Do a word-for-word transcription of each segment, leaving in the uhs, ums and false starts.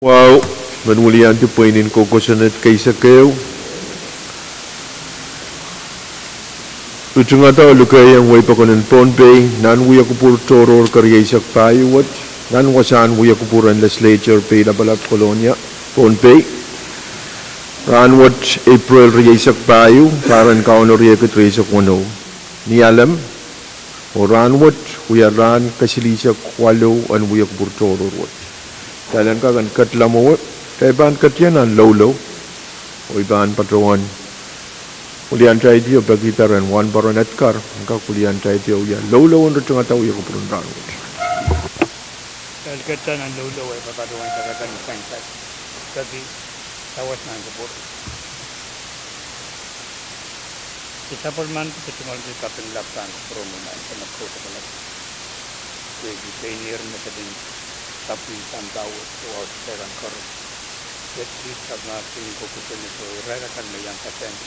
Wahu, men weliandi pweinen koukosonned keisek ehu. Ritingada oh lukeiong wei pokon en Pohnpei nan wia kupwur tohrohr kerieisek pahieu wet, nan wasahn wia kupwur en Legislature, Peilapalap, Kolonia, Pohnpei. Rahnwet April rieisek pahieu, pahr en Kauno riekid rieisek weneu. Ni alem, oh rahnwet wia rahn kesilihsek walu en wia kupwur tohrohr wet. Kitail en kak en ketlahng mwowe, kitail pahn ket ie nan loulou, oh I pahn patohwan weliandi oh pekihda rehn Wahnpoaron Edgar en kak weliandi oh wia loulou en ritingada wia kupwur en rahnwet. Kitail ket nan loulou, e pahn patohwan sakarada ni sansal. Peki, sawas nan kupwur. I sapwellimanki pwe tungoal kei kaping lap pahn kupwuromwi, Maing Samat Koht Lapalap, pwehki pein ihr me ketin sapwung sampah wet oh audepe kan koaros. Iet kiht, sapwung, kin koukosonned oh irail akan me iang patehng,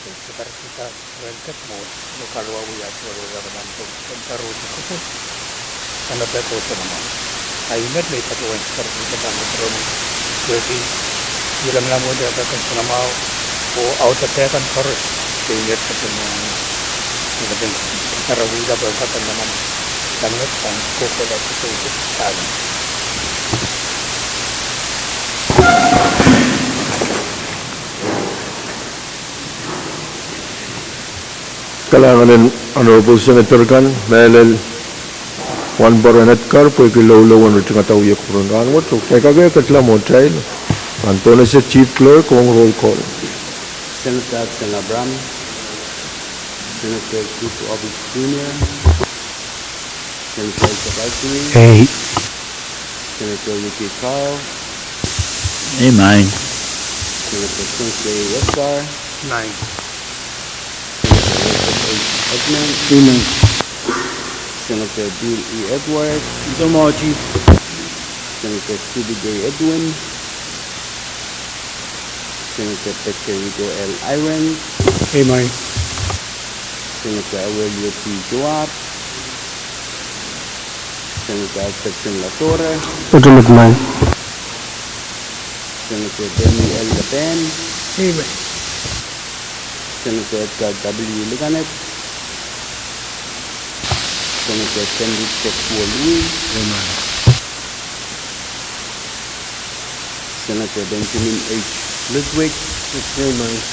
e sakaradahng irail ket mwohn, oh kaluwa wiahda tungoal wehwehkan pwe en saruhdi kupwur, samatail kohsang mwahu. A I met me I patohwan sakarada pahn kupwuromwi, pwehki I lamalam wehwehkan soangen mwahu, oh audepe kan koaros, pein ihr ketin mwohn, I ketin sarawihla pwe en kak en lamalam, sang met pahn kohkohla sehse pahn. Kalahngan en Honorable Senator kan, mehlel Wahnpoaron Edgar, pwehki loulou en ritingada wia kupwur en rahnwet, oh kitail kak ketlahng mwohtail. Pahn pohnese Chief Clerk ong roll call. Senator Absen Abraham, Senator Chris Roberts Junior, Senator Isaac Azri. Ei. Senator Ricky Carl. Ei, Maing. Senator Spencer Edgar. Maing. Senator Wilfred H. Edmund. Ei, Maing. Senator Bill E. Edwards. Ito mwo, Chief. Senator Stubby J. Edwin. Senator Patrick Rico L. Irons. Ei, Maing. Senator Aurelio P. Joab. Senator Alfred Ken Ladore. Ito mwo, Maing. Senator Bernie L. Lapin. Ei, Maing. Senator Edgar W. Likanep. Senator Sanders Kekuo Lui. Ei, Maing. Senator Benjamin H. Ludwig. Ei, Maing.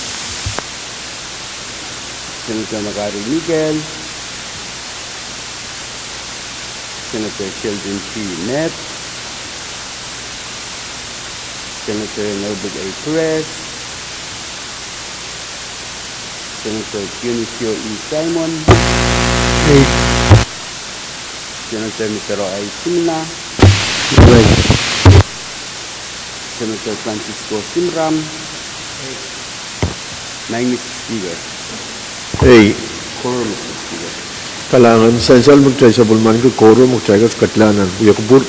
Senator McGarry Miguel. Senator Sheldon G. Knapp. Senator Norbert A. Perez. Senator Dionisio E. Simon. Ei. Senator Mitero I. Simina. Ei. Senator Francisco Simram. Maing, Mister Speaker. Ei. Quorum, Mister Speaker. Kalahngan, sansal me kitail sapwellimanki quorum, kitail kak ketlahng nan wia kupwur.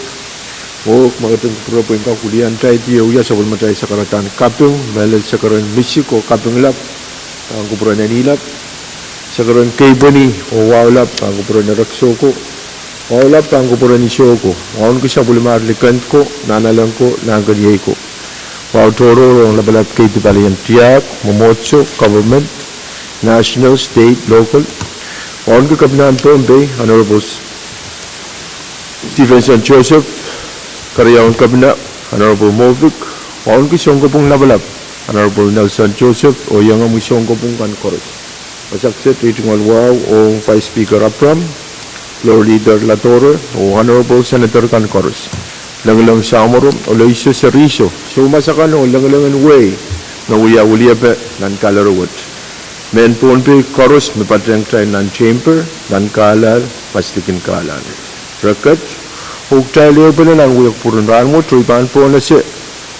Oh ma ketin kupwure pwe en kak weliandi oh wia sapwellimatail sakaradahn kaping, mehlel sakarain misik oh kaping lap pahn kupwuren Annie Lap. Sakarain keipweni oh wahu lap pahn kupwuren Erek Soko. Wahu lap pahn kupwuren Isoko. Wauneki sapwellimar likend ko, nahnalek ko, nahnkeniei ko. Wahu tohrohr ong lapalap kei dipalien tiahk, mwomwohdiso, government, national, state, local. Wauneki Kepinahn Pohnpei, Honorable Stephenson Joseph, Keriaun Kepina, Honorable Moffitt. Wauneki sounkopwung lapalap, Honorable Nelson Joseph, oh iengomwi sounkopwung kan koaros. Masak set, ritingada wahu ong Vice Speaker Abraham, Floor Leader Ladore, oh Honorable Senator kan koaros. Lengileng, samworo, olehiso, seriso, soumas akan oh lengilengen wehi me wia weliepe nan kalaro wet. Mehn Pohnpei koaros me patehng kitail nan chamber, nan kahlahl, pasidikin kahlahl. Re ket, oh kitail ehupene nan wia kupwur en rahnwet, oh I pahn pohnese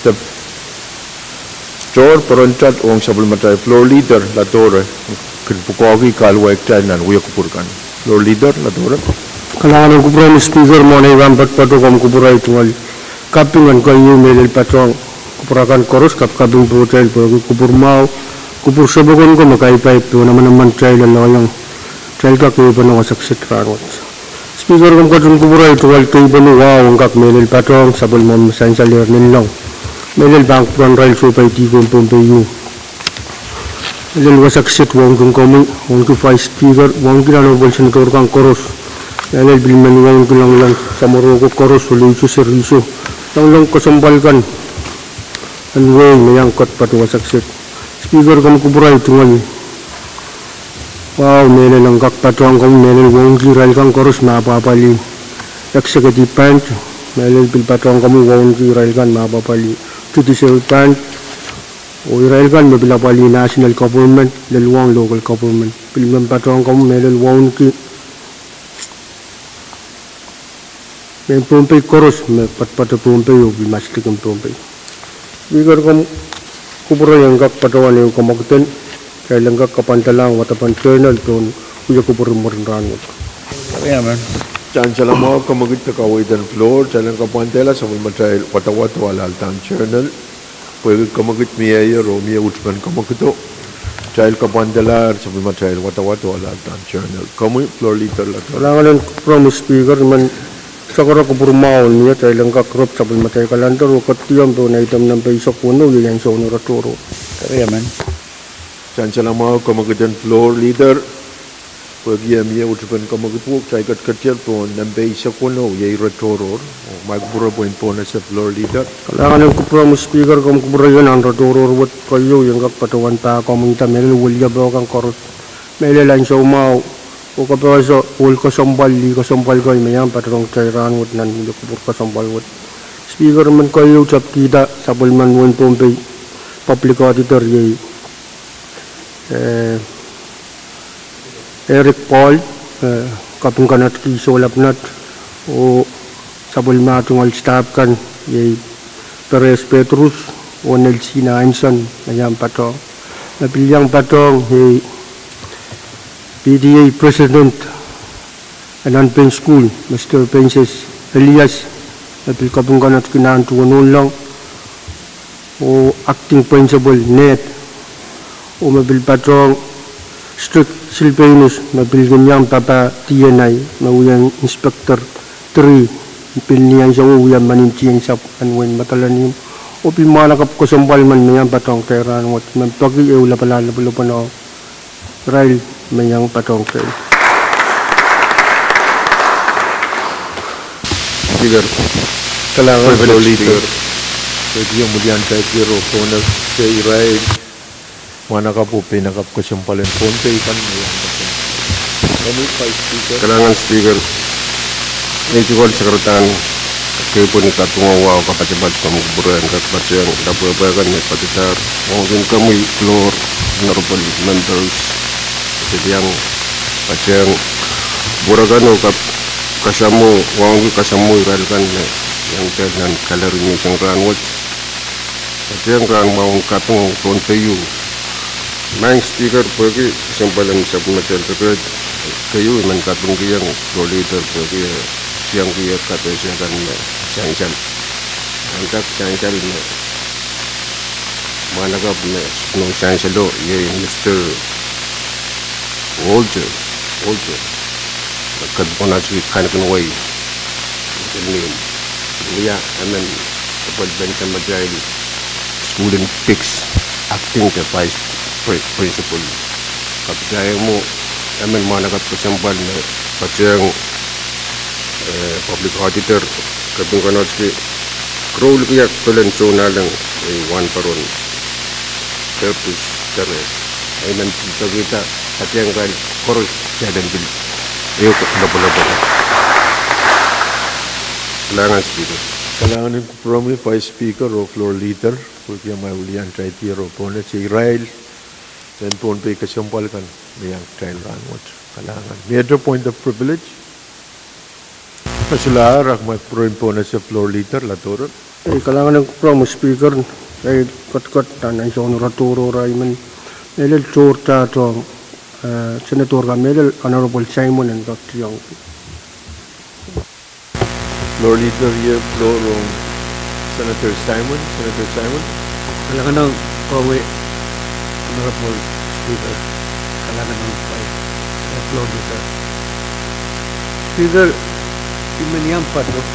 de tohr poarindad ong sapwellimatail Floor Leader Ladore, kin pwukoahki kaluwa kitail nan wia kupwur kan. Floor Leader Ladore. Kalahngan en kupwur, Mister Speaker, mwohn ei pahn poatopoat komw kupwure tungoal kaping en keieu mehlel patohng kupwur akan koaros, kapkaping pohtail pwehki kupwur mwahu, kupwur sopoken ko me kaipai pohn emenemen kitail oh loaleng. Kitail kak ehupene wasa kiset rahnwet. Speaker, komw ketin kupwurei, tungoal kei pwonu wahu en kak mehlel patohng sapwellimomwi me sansalehr nin long. Mehlel pahn kupwuren irail sohpeidi ong Pohnpei ieu. Mehlel wasa kiset wauneki komwi, wauneki Vice Speaker, wauneki Honorable Senator kan koaros. Mehlel pil men wauneki loalomw samworo ko koaros, Oluiso, Seriso. Loalomw kesempwal kan en wehi me iang ketiket wasa kiset. Speaker, komw kupwurei, tungoal wahu mehlel en kak patohng komwi, mehlel wauneki irail kan koaros me apwahpwalih executive branch. Mehlel pil patohng komwi wauneki irail kan me apwahpwalih judiciary branch, oh irail kan me pil apwalih national government, lelohng local government. Pil men patohng komwi mehlel wauneki mehn Pohnpei koaros me poatopoat Pohnpei oh pil maslikin Pohnpei. Speaker, komw kupwurei en kak patohwan ehu kamwekid en, kitail en kak kapwandalahng wadawad en journal pohn wia kupwur en mwurin rahnwet. Sansal mwahu, kamwekid de kaweid en floor, kitail en kapwandehla sapwellimatail wadawad oh alahldahn journal. Pwehki kamwekid mieier oh mie uhdipen kamwekido, kitail kapwandalahr sapwellimatail wadawad oh alahldahn journal. Komwi floor leader, Ladoro. Kalahngan en kupwuromwi Speaker, I men sakara kupwur mwahu en mie kitail en kak rep sapwellimatail calendar oh ketiket pohn item nempe eisek weneu, iei ansou en iratohrohr. Sansal mwahu, kamwekid en floor leader. Pwehki mie uhdipen kamwekid, kitail ketiketier pohn nempe eisek weneu, iei iratohrohr. Oh, ma kupwure pwehn pohnese floor leader. Kalahngan en kupwuromwi Speaker, komw kupwurei en nan iratohrohr wet. Keieu, I en kak patohwan pahn komwi da mehlel weliepe kan koaros, mehlel ansou mwahu, oh kapehse ohl kesempwal, lih kesempwal kei me iang patohng kitail rahnwet nan wia kupwur kesempwal wet. Speaker, I men keieu tapkihda sapwellimen wehin Pohnpei public auditor, iei eh, Eric Paul, eh, kaping konotki Sohlap Nat, oh sapwellime tungoal staff kan, iei Perez Petrus oh Nelsina Anson me iang patohng. Me pil iang patohng iei P T A President en nan pein school, Mister Penses Elias, me pil kaping konotki Nantuhun Onlong, oh acting principal Ned, oh me pil patohng Strick Silvanus, me pil kin iang papah D N I, me wia inspector three, pil ni ansou wia manaman en sahpw en wehin Madolenihmw, oh pil mwahnakapw kesempwal men me iang patohng kitail rahnwet, me peki ehu lapalahn lopwolopwono irail me iang patohng kitail. Speaker. Kalahngan, Speaker. Pwehki mie wiliandi tier oh pohnese irail mwahnakapw oh peinakapw kesempwal en Pohnpei kan me iang patohng. Komwi Vice Speaker. Kalahngan Speaker. Ei, tungoal sakaradahn kei pwonu kaping wahu kapatapat, komw kupwure en kak patohng lapwehpwe kan me patohdahr. Wauneki komwi floor, honorable members, pil iang patohng kupwure kan oh kak kasamwo, wauneki kasamwo irail kan me iang patohng nan gallery meeting rahnwet. Patohng rahn mwahu en kaping ong Pohnpei ieu. Maing Speaker, pwehki kesempwal en sapwellimatail kekehd keieu, I men kapingkihong floor leader pwehki eh, iang kihong kapehse kan me sansal. Ahnsou sansal me mwahnakapw me nohn sansalo, iei Mister Walter, Walter, me kaping konotki Kahneken Wei, Madolenihmw. Wia emen sapwellimatail school en Biggs, acting de vice pri-, principal. Kaping mwo emen mwahnakapw kesempwal me patohng eh, public auditor, kaping konotki, Kroulikia Tolen Sounaleng, eh, Wahnparon, Terpus Tere. I men pil pekihda patohng irail koaros, kitail en pil ehu lopwolopwono. Kalahngan Speaker. Kalahngan en kupwuromwi Vice Speaker oh floor leader, pwehki amwail wiliandi tier oh pohnese irail mehn Pohnpei kesempwal kan me iang kitail rahnwet. Kalahngan. Miehte point of privilege? Kosolahr, ahmw kupwuren pohnese floor leader, Ladoro. Ei, kalahngan en kupwuromwi Speaker, ei, ketiket nan ansou en iratohrohr, I men mehlel tohr tahtohng, eh, Senator kan mehlel Honorable Simon en kak tiong. Floor leader, iei floor ong Senator Simon, Senator Simon. Kalahngan ong komwi Honorable Speaker, kalahngan ong Vice, eh, floor leader. Speaker, I men iang patoh,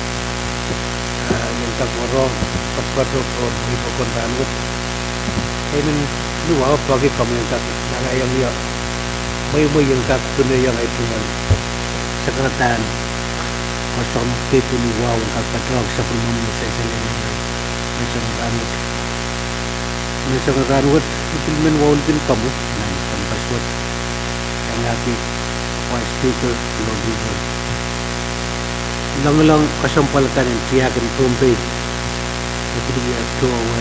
ah, I en kak warohng kapwukato oh ni pokon rahnwet. I men ni wahu pwehki komwi en kak nangahiong ie mweimwei en kak pwuneiong ei tungoal sakaradahn koasoandi ni wahu en kak patohng sapwellimomwi sansal en nan menseng rahnwet. Menseng rahnwet, I pil men wauneki komwi nan campus wet. Iangahki Vice Speaker Lordy Rudd. Longolong kesempwal kan en tiahk en Pohnpei, e pil wia towe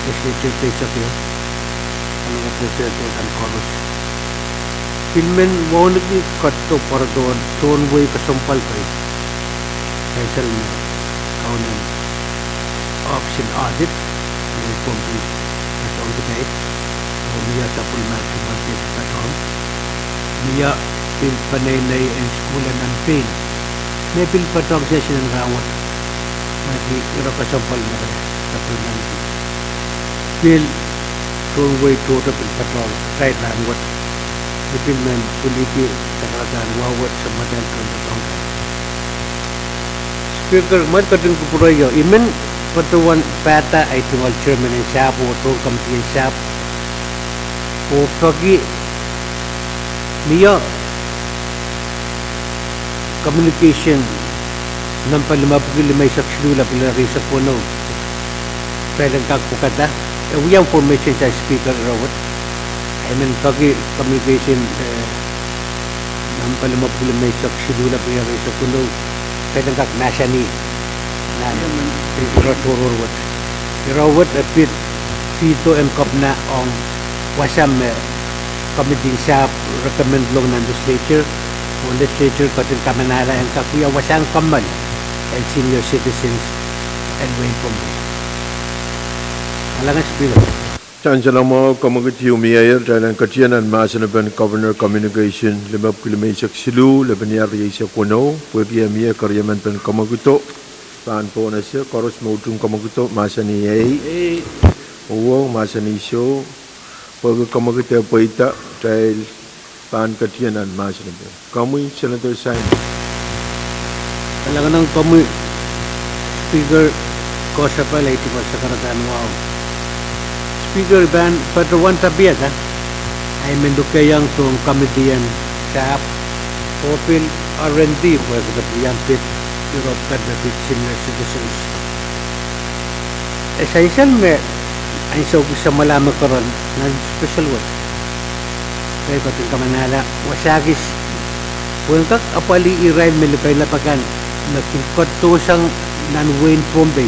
Legislature peitok ieu, alehda presenter kan koaros. Pil men wauneki ketido pwarodohn tohn wehi kesempwal pei, sansal me Kaunen Ohpis en Audit, me Pohnpei, patohng kitail, oh mie sapwellime tohn wehi patohng, mie pil peneinei en sukuhl en nan pein, me pil patohng session en rahnwet, pwehki ire kesempwal me re sapwellimaniki. Pil tohn wehi tohto pil patohng kitail rahnwet. I pil men pwiliki sakaradahn wahu wet samatail tohn patohng. Speaker, mwein ketin kupwureio, I men patohwan pahda ei tungoal chairman en sahpw oh tohn committee en sahpw, oh peki mie communication nempe limepwiki limeisek siluh, lepin eisek weneu, pil en kak pwukada, e wia information sang Speaker ire wet. I men peki communication, eh, nempe limepwiki limeisek siluh, lepin eisek weneu, pil en kak mahsanih nan ire tohrohr wet. Ire wet e pid veto en Kepina ong wasa me committee en sahpw recommend ong nan legislature, oh legislature ketin kamanahla en kak wia wasahn kommoal en senior citizens en wehin Pohnpei. Kalahngan Speaker. Sansal mwahu, komwekid ieu miehier, kitail en ketie nan mahsen en Governor Communication limepwiki limeisek siluh, lepin eisek weneu, pwehki e mie keriemen pen komwekido, pahn pohnese, koaros me utung komwekido mahsanih ei, uong mahsanih soh, pwehki komwekido pweida, kitail pahn ketie nan mahsen en Governor. Komwi Senator Simon. Kalahngan ong komwi Speaker, koasoia ei tungoal sakaradahn wahu. Speaker, I pahn patohwan tapihada, I men lukehiong tohn committee en sahpw, oh pil R and D pwehki patohwan pid ire pwukat me pid senior citizens. E sansal me ansou kis samwalahro me keren nan special wet, kitail ketin kamanahla wasa kis pwehn kak apwalih irail me lipilap akan me kin ketidohsang nan wehin Pohnpei,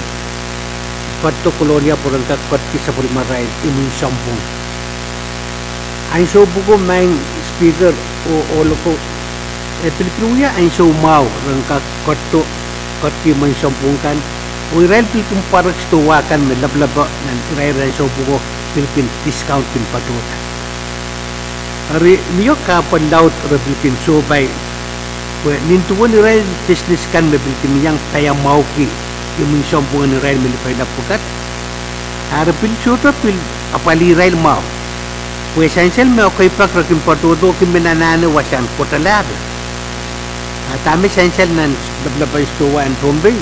ketido Kolonia pwehn kak ketiki sapwellimarail imwin sounpwong. Ansou pwuko, Madam Speaker, oh ohloko, e pil kin wia ansou mwahu ren kak ketido ketiki imwin sounpwong kan, oh irail pil kin pwarek sidohwa kan me lapalap nan irair ansou pwuko pil kin discount kin patohda. Eri mie kahpwal laud re pil kin sohpai, pwe nin duwen irail business kan me pil kin iang paiamwahuki imwin sounpwong en irail me lipilap pwukat, a re pil sohte pil apwalih irail mwahu, pwe sansal me ekei pak re kin patohdo kin men anahne wasahn kotala pil. A dahme sansal nan lapalapen sidohwa en Pohnpei,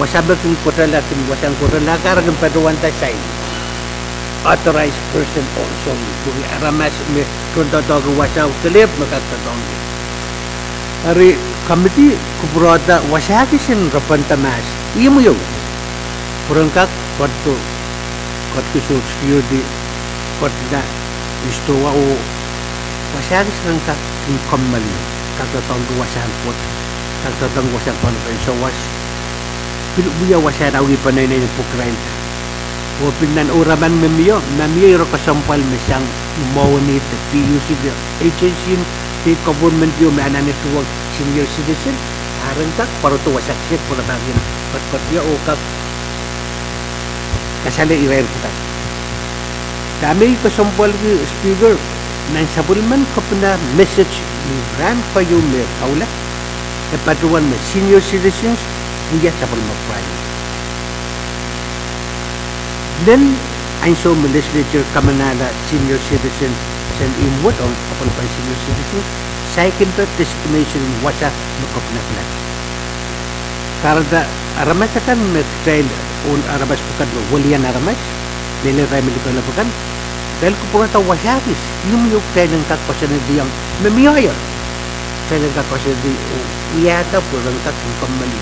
wasa me kin kotala, kin wasahn kotala ka re kin patohwanda sign, authorized person only, pwehki aramas me tohn doadoahngki wasao kelehpw me kak doadoahngki. Eri committee kupwurehda wasa kis en reprezent mahs, ihmw ieu, pwehn kak ketido, ketiki Social Security, ketila sidohwa, oh wasa kis ren kak kin kommoal, kak doadoahngki wasahn pwoat, kak doadoahngki wasahn kaunopen sawas, pil wia wasahn awi peneinei en pwuhk irail. Oh pil nan ouraman me mie, ma mie ire kesempwal me sang mwohni de P U C de agency en state government ieu me anahne tuhwong senior citizen, a ren kak pwarodo wasa kiset pwe re pahn kin ketiket ie oh kak kasale irair pwukat. Dahme I kesempwalki Speaker, nan sapwellimen Kepina message ni rahn keieu me kaula, e patohwan me senior citizens wia sapwellime pwuhk irail. Lel ansou me legislature kamanahla senior citizen, sen imwet ong sapwellimen senior citizen, saikinte designation en wasa me Kepina pilada. Kahrehda aramas akan me kitail, oh aramas pwukat me welian aramas, lel irail me likalap akan, kitail kupwurada wasa kis, ihme kitail en kak koasoanehdiong me mie, kitail en kak koasoanehdi oh wiahda pwe ren kak kommoal.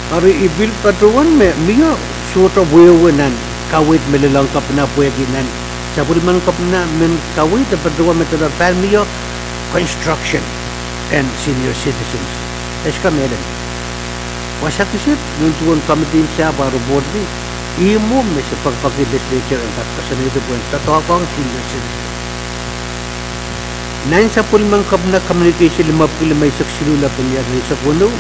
Eri I pil patohwan me mie sohte wehwe nan kaweid me lelohng kepina pwehki nan sapwellimen kepina men kaweid e patohwan me doadoahk pahn mie construction en senior citizens. E sohte mehlel. Wasa kiset, nin duwen committee en sahpw ah report di, ihmwo me se poakepoake legislature en kak koasoanehdi pwehn doadoahk ong senior citizens. Nan sapwellimen kepina communication limepwiki limeisek siluh lapel ier eisek weneu,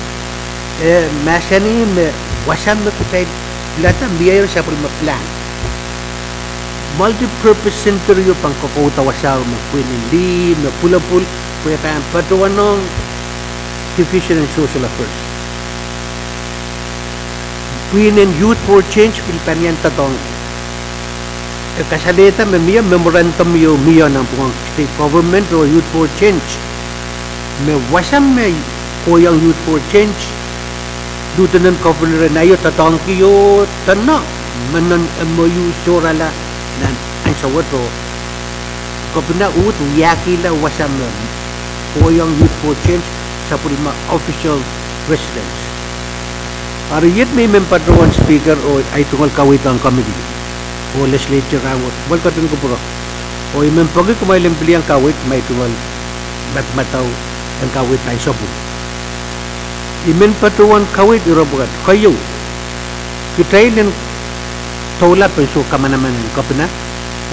e mahsanih me wasa me kitail pilada mie sapwellime plan. Multi-purpose center ieu pahn kokouda wasao me pwihnen lih, me pwulopwul, pwe pahn patohwanohng Division en Social Affairs. Pwihnen Youth for Change pil pahn iang doadoahngki. E kasalehda me mie memorandum ieu mie nanpwungen state government oh Youth for Change. Me wasa me kohiong Youth for Change, Lieutenant Governor en aio doadoahngki oh dene, me nan M O U sohrala nan ansou wet oh kepina uhd wiahkihla wasa me kohiong Youth for Change sapwellime official residence. Eri iet me I men patohwan Speaker oh ahi tungoal kaweid ong committee oh legislature rahnwet, kumwail ketin kupwure. Oh I men peki kumwail en pil iang kaweid me ahi tungoal madamadau en kaweid ansou pwukat. I men patohwan kaweid ire pwukat. Keieu, kitail en doula pwehn soh kamanaman en kepina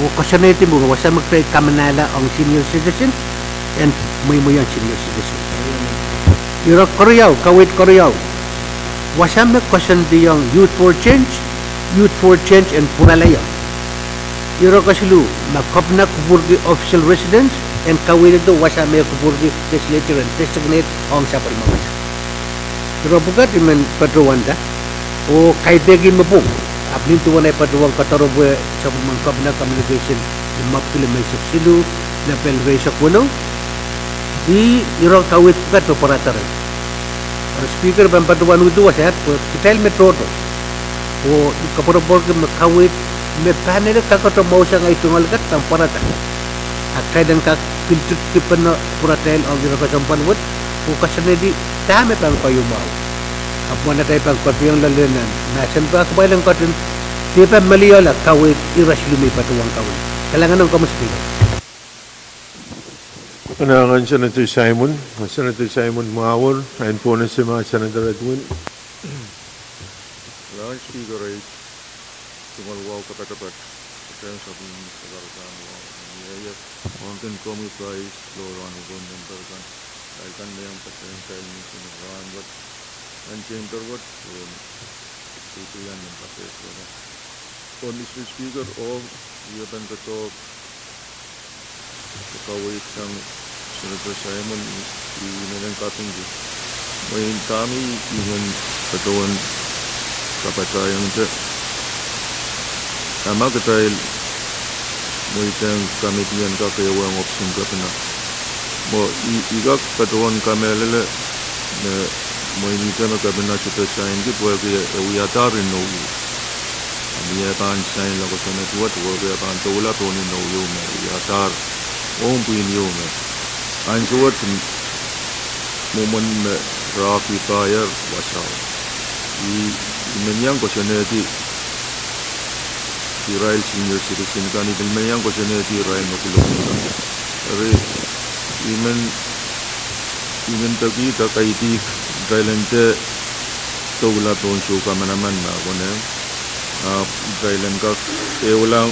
oh koasoanehdi me wasa me kitail kamanahla ong senior citizen en mweimweiong senior citizen. Ire keriau, kaweid keriau, wasa me koasoandiong Youth for Change, Youth for Change en pwurala ie. Ire kesiluh, ma kepina kupwurki official residence, en kaweidido wasa me kupwurki legislature en designate ong sapwellime wasa. Ire pwukat I men patohwanda oh kaidehk me pwung, ahpw nin duwen ahi patohwan koadoaropwe sapwellimen kepina communication limepwiki limeisek siluh lapel eisek weneu, ih ire kaweid pwukat me pwarada reh. Eri Speaker, I pahn patohwan uhdi wasaht pwe kitail me tohto oh I koapworopworki me kaweid me pahn ele kakoto mwahusang ahi tungoal kat pahn pwarada. A kitail en kak pil tikipene pwuratail ong ire kesempwal wet oh koasoanehdi dahme pahn keieu mwahu. Ahpw mwohn atail pahn koasoiong loale nan mahsen pahn kumwail en ketin dehpa meliala kaweid ire siluh me I patohwan kaweid. Kalahngan ong komwi Speaker. Kalahngan Senator Simon, Senator Simon Mwawor, en pohnese ma Senator Edwin. Kalahngan Speaker, ei tungoal wahu kapatapat, kitail sapwellime sakarada wahu, mie ie, ong kin komwi pais, loran ukon member kan, ahi kan me iang patehng kitail ni sine rahnwet, nan chamber wet, oh, tutuian member kan. Oh Mister Speaker, oh, I pahn patohwan kaweid sang Senator Simon, I, I men kapingki. Mwein dahme I men patohwan kapatahiengte, a ma kitail mweidehng committee en kak ehuong ohpis en kepina, mwo I, I kak patohwan kamehlele me mwein ihte me kepina sohte sainki pwehki e wiadahr inou ieu. Ni e pahn sain lokosoned wet, wehwehki e pahn doula pohn inou ieu me wiadahr ong pwihn ieu me ansou wet mwomwen me raki-paier wasao. I, I men iang koasoanehdi irail senior citizen kan, I pil men iang koasoanehdi irail me kuloak kan. Eri I men, I men peki de kaidehk kitail en dehr doula pohn soh kamanaman me konehng, ahpw kitail en kak ehulang,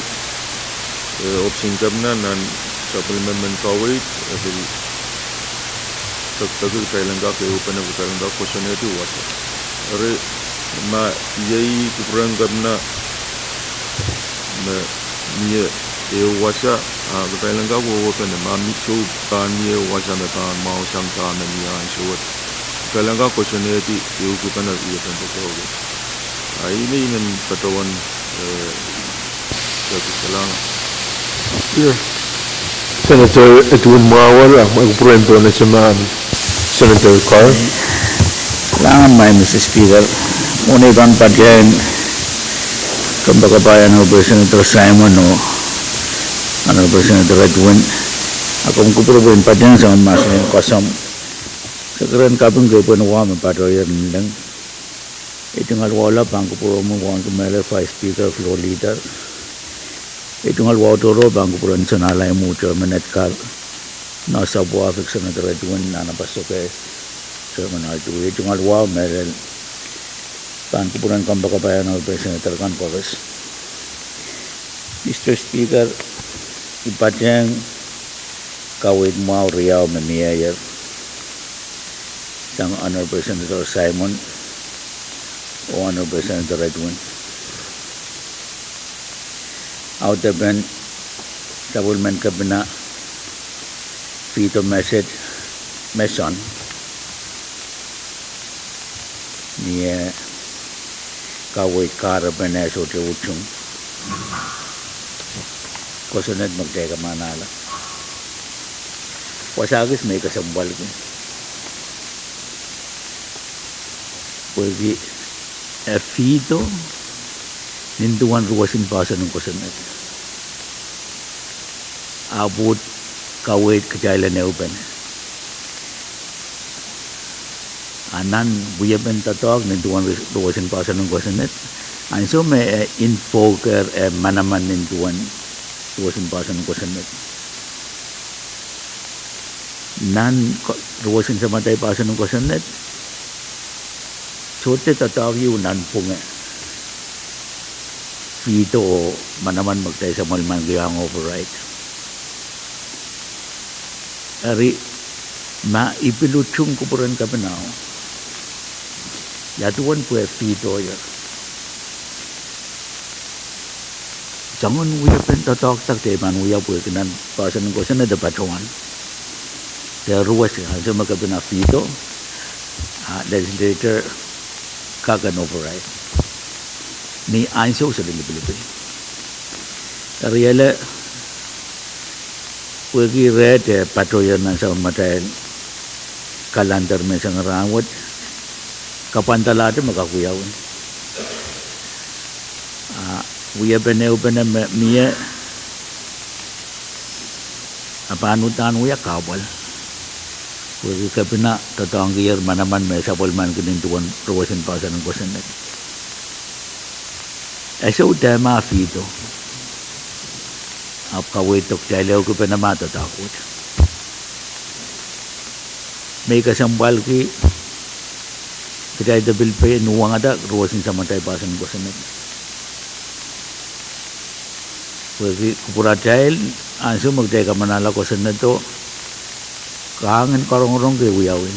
eh, ohpis en kepina nan sapwellime men kaweid, e pil pekipeki kitail en kak ehupene, kitail en kak koasoanehdi wasa. Eri ma iei kupwuren kepina me mie ehu wasa, a kitail en kak wehwehpene, ma mie soh pahn mie ehu wasa me pahn mwahusang dahme mie ansou wet, kitail en kak koasoanehdi ehukipene, I pahn patohwan. A ih me I men patohwan, eh, Senator Edwin Mwawor, a kupwuren pohnese ma Senator Carr. Lahngan, Madam Speaker, mwohn ei pahn patohwan kompoakepahn Honorable Senator Simon oh Honorable Senator Edwin, a komw kupwure pwehn patohwan sang mahsen en koasoandi. Sekeren kaping kei pwehn wa me patohier leleng. Ei tungoal wahu pahn kupwuromwi wauneki mehlel Vice Speaker, Floor Leader. Ei tungoal wahu tohrohr pahn kupwuren Sen Alaimwu, Chairman Edgar, Noah Sapwahfik, Senator Edwin, Nana Pastor Kay, Chairman Altu. Ei tungoal wahu mehlel pahn kupwuren kompoakepahn Honorable Senator kan koaros. Mister Speaker, I patohwan kaweid mwahu riau me mieier sang Honorable Senator Simon oh Honorable Senator Edwin. Audepen sapwellimen kepina veto message, me sohn mie kaweid kahrepen eh sohte utung kosonned me kitail kamanahla. Wasa kis me I kesempwalki pwehki e veto nin duwen ruwesin poahsoan en kosonned. Ahpw kaweid kitail en ehupene. A nan wiepen doadoahk nin duwen ruwesin poahsoan en kosonned, ansou me e invoke-er eh manaman nin duwen ruwesin poahsoan en kosonned, nan ruwesin samatail poahsoan en kosonned, sohte doadoahk ieu nanpwunge veto oh manaman me kitail sapwellimaniki ong override. Eri, ma I pil utung kupwuren kepinao, ia duwen pwe e veto-ier? Soangen wiepen doadoahk kitail pahn wia pwehki nan poahsoan en kosonned e patohwan de ruwes ansou me kepina veto, a legislature kak en override ni ansou seri lipilipil. Eri ele pwehki reht e patohier nan sapwellimatail calendar menseng rahnwet, kapwandalahte me kak wiawi. A wiepen ehupene me mie, a pahn uhdahn wia kahpwal pwehki kepina doadoahngkier manaman me sapwellimaniki nin duwen ruwesin poahsoan en kosonned. E sou dehpa veto, ahpw kaweid kitail ehukipene ma doadoahk wet. Me I kesempwalki, kitail de pil pein uhwongada ruwesin samatail poahsoan en kosonned, pwehki kupwuratail, ansou me kitail kamanahla kosonnedo, kahng en karongorong kei wiawi.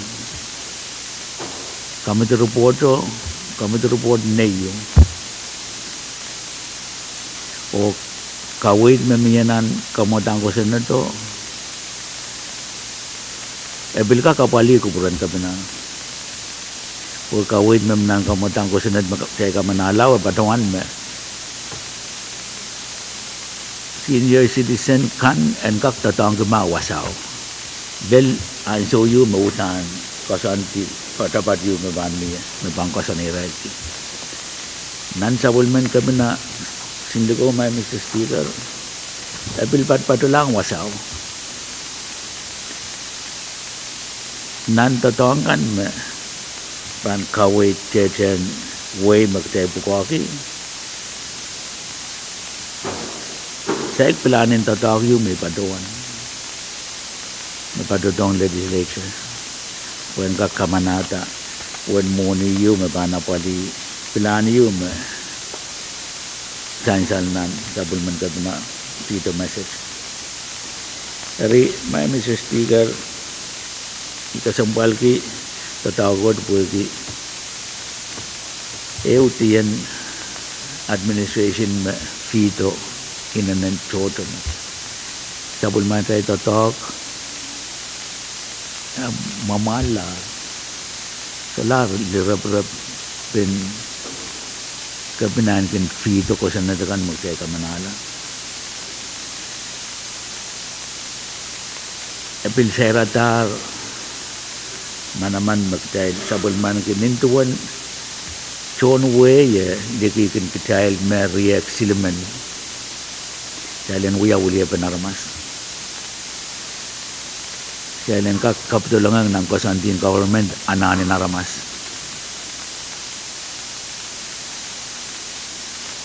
Committee report-o, committee report neieu, oh kaweid me mie nan kamwadahn kosonnedo, e pil kak apwalih kupwuren kepina, oh kaweid me mie nan kamwadahn kosonned me kitail kamanahla e patohwan me senior citizen kan en kak doadoahngki mah wasao, lel ansou ieu me uhdahn koasoandi poatoapoat ieu me pahn mie me pahn koasoanehirailki. Nan sapwellimen kepina Sinlikou, Madam Speaker, e pil patopatohlahng wasao nan doadoahk kan me pahn kaweid tehtehn wehi me kitail pwukoahki. Saik pilahn en doadoahk ieu me I patohwan, me patohdohng legislature pwehn kak kamanahda uwen mwohni ieu me pahn apwalih pilahn ieu me sansal nan sapwellimen kepina veto message. Eri, Madam Speaker, I kesempwalki doadoahk wet pwehki ehu dien administration me veto inenen tohto me sapwellimatail doadoahk, eh, mwamwahlahr, solahr lireprep en kepina en kin veto kosonned kan me kitail kamanahla. E pil sairadahr manaman me kitail sapwellimaniki nin duwen tohn wehi e likih kin kitail me riehk silimen, kitail en wia weliepen aramas. Kitail en kak kapidolong nan koasoandi en government anahn en aramas.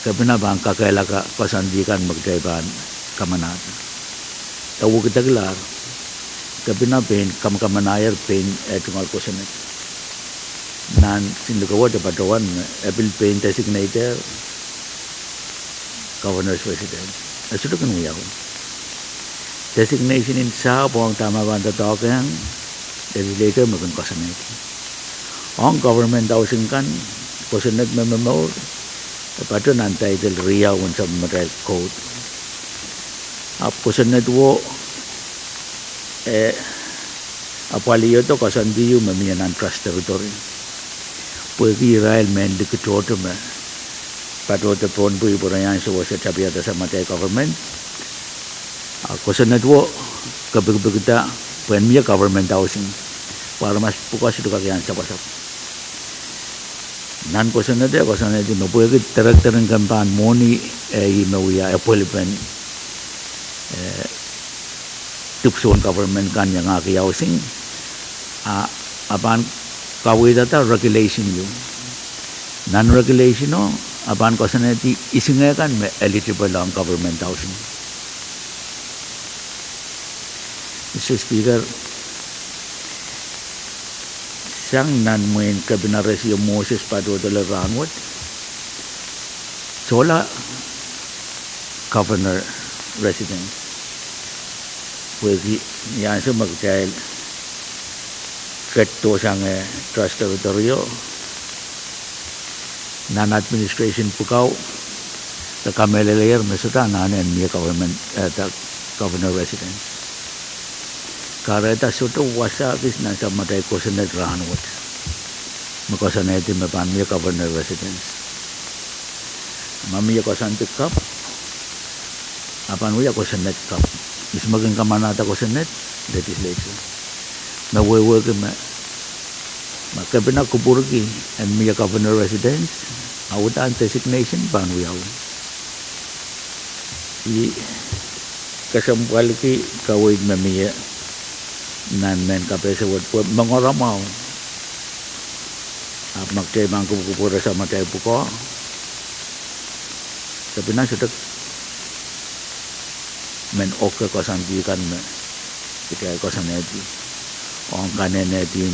Kepina pahn kakehlaka koasoandi kan me kitail pahn kamanahda. E wekidekla, kepina pein kamakaman aier pein eh tungoal kosonned. Nan Sinlikowot e patohwan me e pil pein designator governor's residence. E sohte kin wiawi. Designation en sahpw ong dahme pahn doadoahk ong legislature me kin koasoanehdi. Ong government housing kan, kosonned me momour e patoh nan title riau en sapwellimatail code. Ahpw kosonned wo e apwalihdo koasoandi ehu me mie nan Trust Territory. Pwehki irail mehn liki tohto me patohdo pohn pwihn pwe re iang sewese tapihada samatail government. A kosonned wo kepikipikda pwehn mie government housing, pwe aramas pwukoa sohte kak iang sapwasapw. Nan kosonned e koasoanehdi me pwehki director en kempan mwohni, eh, ih me wia epwelipen, eh, dipwisoun government kan iangahki housing, a, a pahn kaweidada regulation ieu. Nan regulation o, a pahn koasoanehdi isingeh kan me eligible ong government housing. Mister Speaker, sang nan mwein kepina Rasio Moses patohdo rahnwet, sohla governor residence. Pwehki ni ansou me kitail ketidohsang Trust Territory o, nan administration pwukoa, re kamehlelehier me sohte anahne en mie government, eh, governor residence. Kahrehda sohte wasa kis nan sapwellimatail kosonned rahnwet me koasoanehdi me pahn mie governor residence. Ma mie koasoandi kapw, a pahn wia kosonned kapw. Ihs me kin kamanahda kosonned? Legislature. Me wehwehki me, ma kepina kupwurki en mie governor residence, a uhdahn designation pahn wiawi. I kesempwalki kaweid me mie nan mehn kapehse wet pwe moangormwahu. Ahpw ma kitail pahn kupwukupwure samatail pwukoa, kepina sohte men oke koasoandi kan me kitail koasoanehdi ong kanehnehdi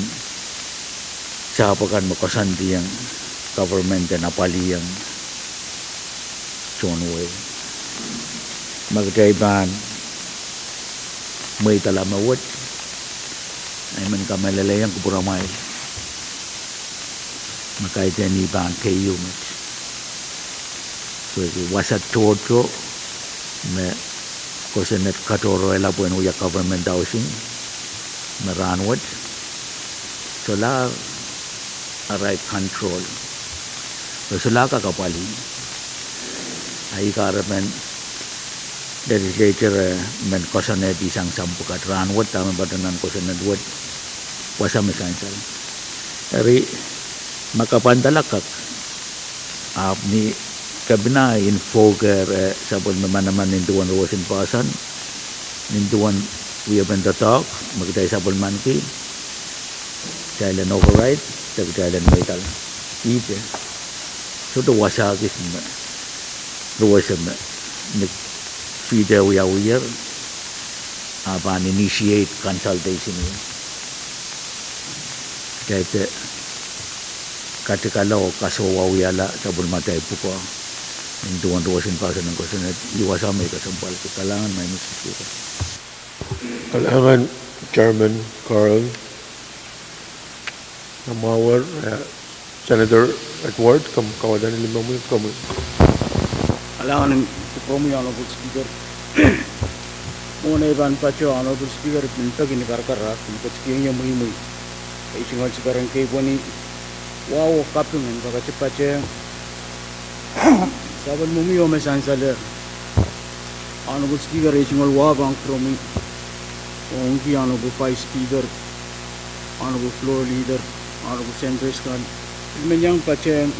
sahpw akan me koasoandiong government en apwaliong tohn wehi. Ma kitail pahn mweidala me wet, I men kamehlelehiong kupwuramwail me kaidehn I pahn keieu met. Pwehki wasa tohto me kosonned katohrohrla pwehn wia government housing me rahnwet, solahr arail control, re solahr kak apwalih. A ih kahrepen legislature e men koasoanehdi sang sampah pwukat. Rahnwet dahme patoh nan kosonned wet, wasa me sansal. Eri, ma kapwandala kak, ahpw ni kepina invoke, eh, sapwellime manaman nin duwen roson poahsoan, nin duwen wiepen doadoahk me kitail sapwellimaniki, kitail en override, de kitail en mweidala. Ihte, sohte wasa kis me roson me ni fihte wiawiher, a pahn initiate consultation. Kitail de katikala oh kasohwawihala sapwellimatail pwukoa nin duwen roson poahsoan en kosonned. Ih wasa me I kesempwalki. Kalahngan, Mister Speaker. Kalahngan, Chairman Carl. Nan mwahuer, eh, Senator Edward, komw kawada ni limomwi, komwi. Kalahngan en kupwuromwi, Honorable Speaker. Mwohn ei pahn patoh, Honorable Speaker, I pil peki ni karakar, I pil ketikihong ie mweimwei. Ei tungoal sikaren kei pwehn wahu oh kaping en kak patpene sapwellimomwi oh me sansalehr. Honorable Speaker, ei tungoal wahu pahn kupwuromwi, ongki Honorable Vice Speaker, Honorable Floor Leader, Honorable Senators kan, pil men iang patehng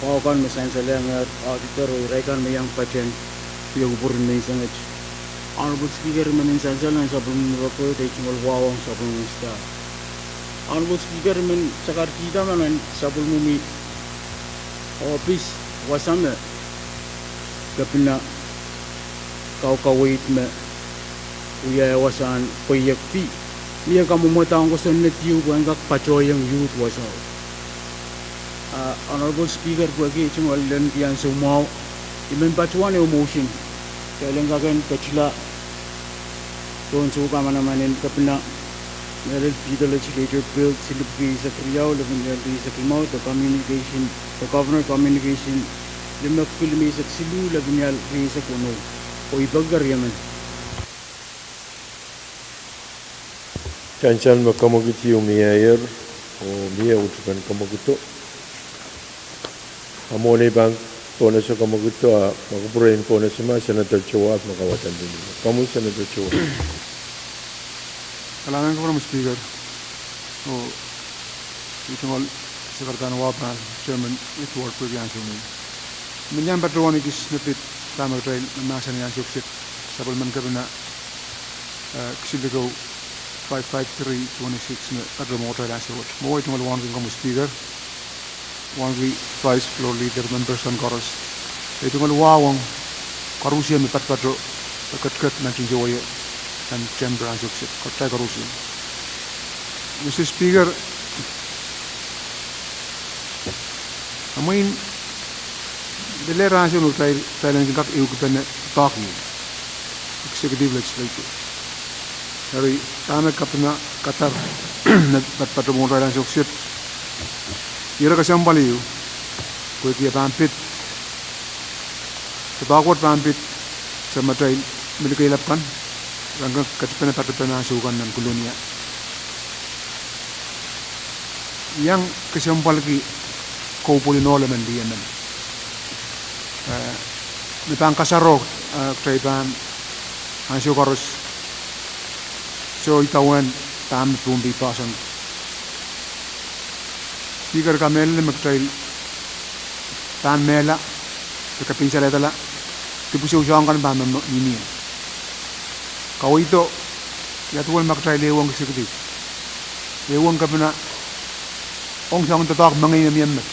wahu kan me sansalengehr, auditor oh irail kan me iang patehng wia kupwur en menseng wet. Honorable Speaker, I men en sansal nan sapwellimomwi rekohd, ei tungoal wahu ong sapwellimomwi Speaker. Honorable Speaker, I men sakarkihda me nan sapwellimomwi ohpis wasa me Kepina kaukaweid me wia wasahn pweiekdi, mie kamwomwada ong kosonned ieu pwehn kak patohiong youth wasao. Ah, Honorable Speaker, pwehki ei tungoal lel ki ansou mwahu, I men patohwan ehu motion, kitail en kak en ketila tohn soukamanamanen Kepina, mehlel Veto Legislature Bill silipwiki eisek riau, lepin riau eisek limau, the communication, the Governor Communication limepwiki limeisek siluh, lepin riau eisek weneu. Oh I peki keriemen. Sansal me kemwekido miehier, oh mie utupen kemwekido. A mwohn ei pahn pohnese kemwekido, a ma kupwurein pohnese ma Senator Joab me kawadandini. Komwi Senator Joab. Kalahngan en Kepina Speaker, oh ei tungoal sekretari wahpahn Chairman Edward pwehki ansou me I men iang patohwan ekis me pid dahme kitail me mahsanih ansou kiset, sapwellimen Kepina, eh, kisinlikou five five three twenty six me patohwan mwohtail ansou wet. Mwo ei tungoal wauneki Komwi Speaker, wauneki Vice Floor Leader, members kan koaros. Ei tungoal wahu ong koarusie me patopato, eh, ketiket nan tinsouwaie, nan chamber ansou kiset, kitail koarusie. Mister Speaker, amwein lelehr ansou me kitail, kitail en kin kak ehukipene doadoahk ieu, executive legislature. Eri dahme Kepina kadar me patopato mwohtail ansou kiset, ire kesempwal ieu, pwehki e pahn pid, doadoahk wet pahn pid, se matail milikeilap kan, ren kak ketipene patopene ansou kan nan Kolonia. Iang kesempwalki kou pwelin ohl emen lih emen, eh, me pahn kasarohk, eh, kitail pahn ansou koaros soh idawehn dahme Pohnpei poahsoan. Speaker, kamehlele me kitail pahn mehla, de kapinsalehda la, dipwisou soahng kan pahn me, me, mihmi. Kaweid o, ia duwen ma kitail ehuong executive, ehuong Kepina, ong soangen doadoahk mengei me mie met.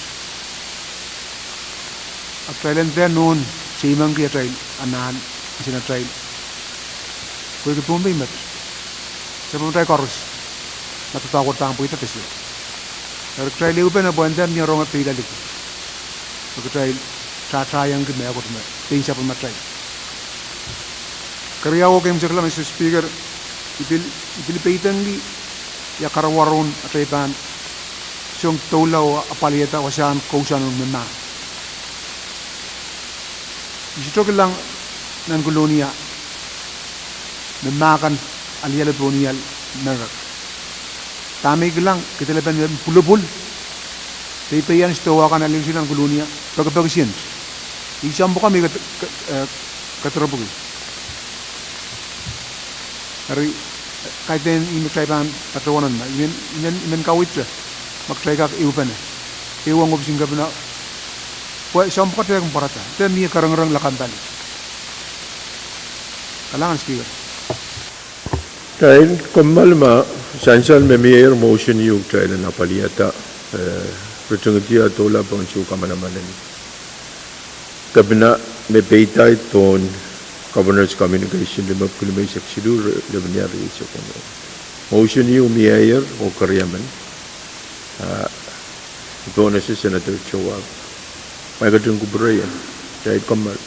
A kitail en dehr nohn seimengki atail anahn, ese atail, pwehki Pohnpei met, se pahn atail koaros, ma doadoahk wet pahn pweida de sehd. Eri kitail ehupene pwehn dehr mie rong peila liki, me kitail tahtaiengki mehkot me pein sapwellimatail. Keriau oh keimwseklahn Mister Speaker, I pil, I pil peidengki ia karawarohn atail pahn song doula oh apwalihada wasahn kousoan me mah. I sohte kilang nan Kolonia me mah kan aliala pohn ial merek. Dahme I kilang, kedelepen me pwulopwul, peipeian sidohwa kan alialsang nan Kolonia, pekipeki sent. Ih soahng pwukat me I ked-, ke-, eh, kediropwki. Eri, eh, kaidehn ih me kitail pahn patohwan me I men, I men, I men kaweidte ma kitail kak ehupene, ehuong ohpis en Kepina, pwe soahng pwukat e kin pwarada, de mie karengereng lakapw pali. Kalahngan Speaker. Kitail kommoal ma sansal me miehier, motion ieu kitail en apwalihada, eh, ritingidi doula pohn soukamanamanen Kepina me peidahng pohn Governor's Communication limepwiki limeisek siluh, lepin riau eisek weneu. Motion ieu miehier oh keriemen, ah, I pohnese Senator Joab. Ma I ketin kupwureie, kitail kommoal.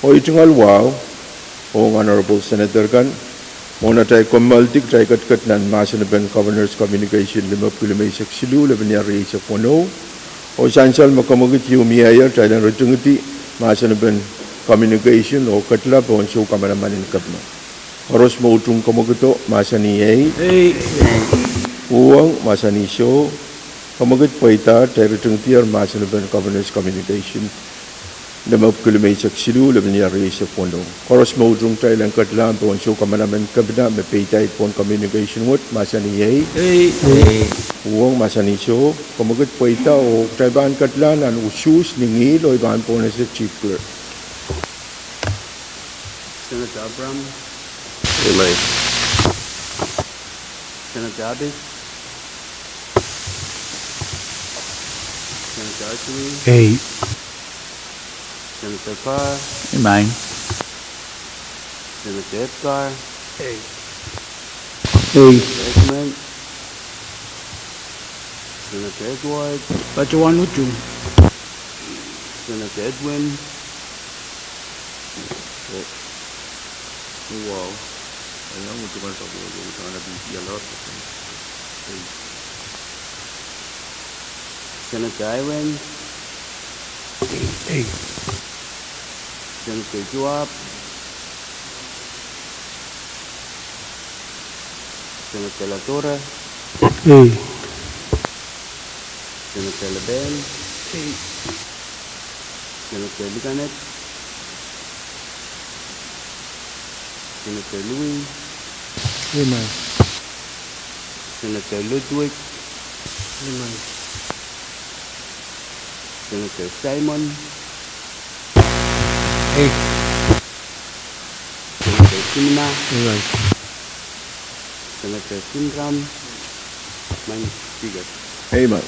Oh tungoal wahu, ong Honorable Senator kan, mwohn atail kommoaldi kitail ketiket nan mahsen en Governor's Communication limepwiki limeisek siluh, lepin iar rieisek weneu. Oh sansal me kemwekid ieu mieier, kitail en ritingidi mahsen en communication oh ketila pohn soukamanaman en kepina. Koaros me utung kemwekido mahsanih ei. Uhwong mahsanih soh. Kemwekid pweida, kitail ritingdier mahsen en Governor's Communication limepwiki limeisek siluh, lepin iar rieisek weneu. Koaros me utung kitail en ketilahng pohn soukamanaman en kepina me peidait pohn communication wet mahsanih ei. Uhwong mahsanih soh. Kemwekid pweida oh kitail pahn ketilahng nan usuhs ni ngihl oh I pahn pohnese Chief Clerk. Senator Abraham. Amen. Senator Abbott. Senator Ashley. Ei. Senator Carr. Amen. Senator Edgar. Ei. Ei. Senator Edmund. Senator Edward. Patohwan utung. Senator Edwin. Wow. Senator Irons. Ei, ei. Senator Joab. Senator Latorre. Ei. Senator Leben. Ei. Senator Likanet. Senator Louis. Amen. Senator Ludwig. Amen. Senator Simon. Ei. Senator Simina. Amen. Senator Simram. Madam Speaker. Amen.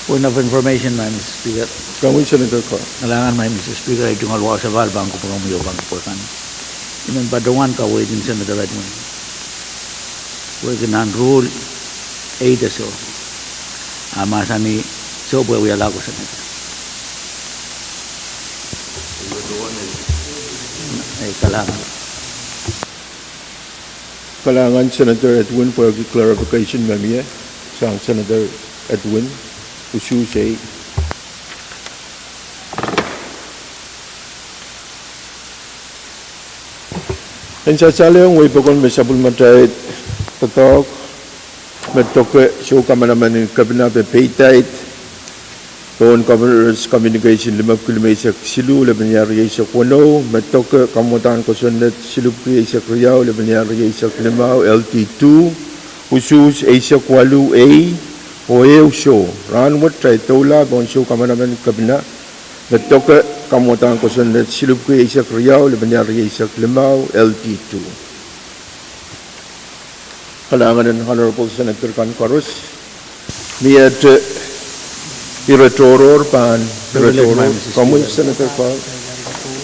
Point of information, Madam Speaker. Kalahngan, Madam Speaker, ei tungoal wahu sapahl pahn kupwuromwi oh pahn kupwur kan. I men patohwan kaweid en Senator Edwin. Pwehki nan rule eight e soh. A mahsanih soh pwe wiahla ko Senator. Ei, kalahngan. Kalahngan Senator Edwin pwehki clarification me mie sang Senator Edwin, usuhs ei. En sansalehiong wehi pokon me sapwellimatail doadoahk, me doke soukamanaman en kepina me peidait pohn Governor's Communication limepwiki limeisek siluh, lepin iar rieisek weneu, me doke kamwadahn kosonned silipwiki eisek riau, lepin iar rieisek limau, L D two, usuhs eisek waluh ei, oh ehu soh. Rahnwet kitail doula pohn soukamanaman en kepina me doke kamwadahn kosonned silipwiki eisek riau, lepin iar rieisek limau, L D two. Kalahngan en Honorable Senator kan koaros. Miehte ire tohrohr pahn ire tohrohr. Komwi Senator Carr.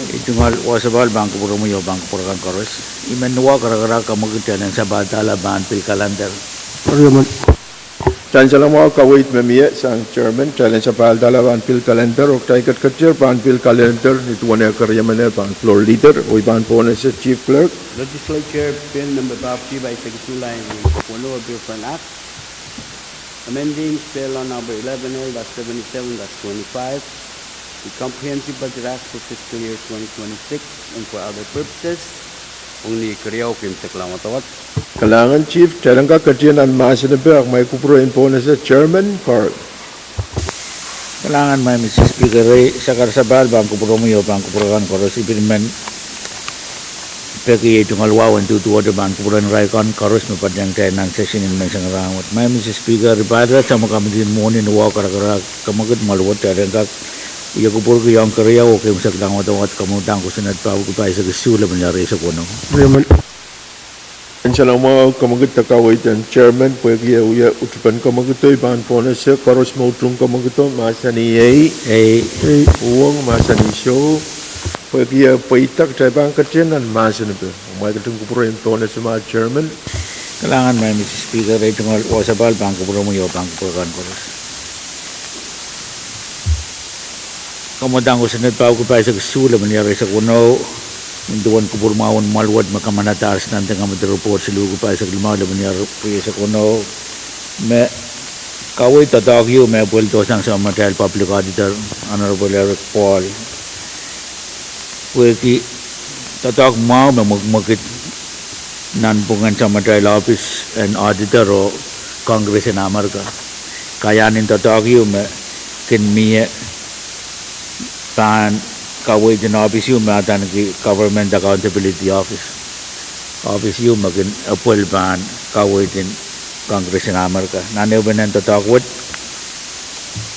Ei tungoal wahu sapahl pahn kupwuromwi oh pahn kupwur kan koaros. I men wahu karakarahk kemwekid kitail en sapahl dahla pahn pil calendar. Sansal mwahu, kaweid me mie sang Chairman, kitail en sapahl dahla pahn pil calendar, oh kitail ketiketier pahn pil calendar, ni duwen eh keriemen pahn Floor Leader oh I pahn pohnese Chief Clerk. Legislature Bill number babki bai seki tulai ni kono bill for an act amending bill on number eleven L dash seventy-seven dash twenty-five, the Comprehensive Budget Act for fiscal year twenty twenty-six and for other purposes. Ong ni keriau kin sek lang wadawad. Kalahngan Chief, kitail en kak ketin nan mahsen epe, ahmwail kupwure en pohnese Chairman Carl. Kalahngan Madam Speaker, ei sakar sapahl pahn kupwuromwi oh pahn kupwur kan koaros. I pil men peki ei tungoal wahu en duduwehte pahn kupwuren irail kan koaros me patehng kitail nan session en menseng rahnwet. Madam Speaker, I pahn alehda samwa kamidi mwohni ni wahu karakarahk kemwekid mwaluwet kitail en kak ie kupwurki ong keriau oh keimwseklahng wadawad kamwadahn kosonned pahpwiki pahisek isuh lepin iar rieisek weneu. Sansal mwahu, kemwekid de kaweid en Chairman pwehki eh wie utipen kemwekido. I pahn pohnese koaros me utung kemwekido mahsanih ei. Ei. Uhwong mahsanih soh. Pwehki eh pweida, kitail pahn ketin nan mahsen epe. Ahmwail ketin kupwure en pohnese ma Chairman. Kalahngan Madam Speaker, ei tungoal wahu sapahl pahn kupwuromwi oh pahn kupwur kan koaros. Mwadang kosonned pahpwiki pahisek isuh, lepin iar rieisek weneu, nin duwen kupwur mwahu en mwoahl wet me kamanadahr, nan Deng Committee Report siluh ki pahisek limau, lepin iar rieisek weneu, me kaweid doadoahk ieu me pweldohsang samatail Public Auditor, Honorable Eric Paul. Pwehki doadoahk mwahu me mwekimwekid nanpwungen samatail ohpis en Auditor oh Congress en Amerika. Kaiahn en doadoahk ieu me kin mie pahn kaweid en ohpis ieu me adaneki Government Accountability Office. Ohpis ieu me kin apwel pahn kaweid en Congress en Amerika. Nan ehupenen doadoahk wet,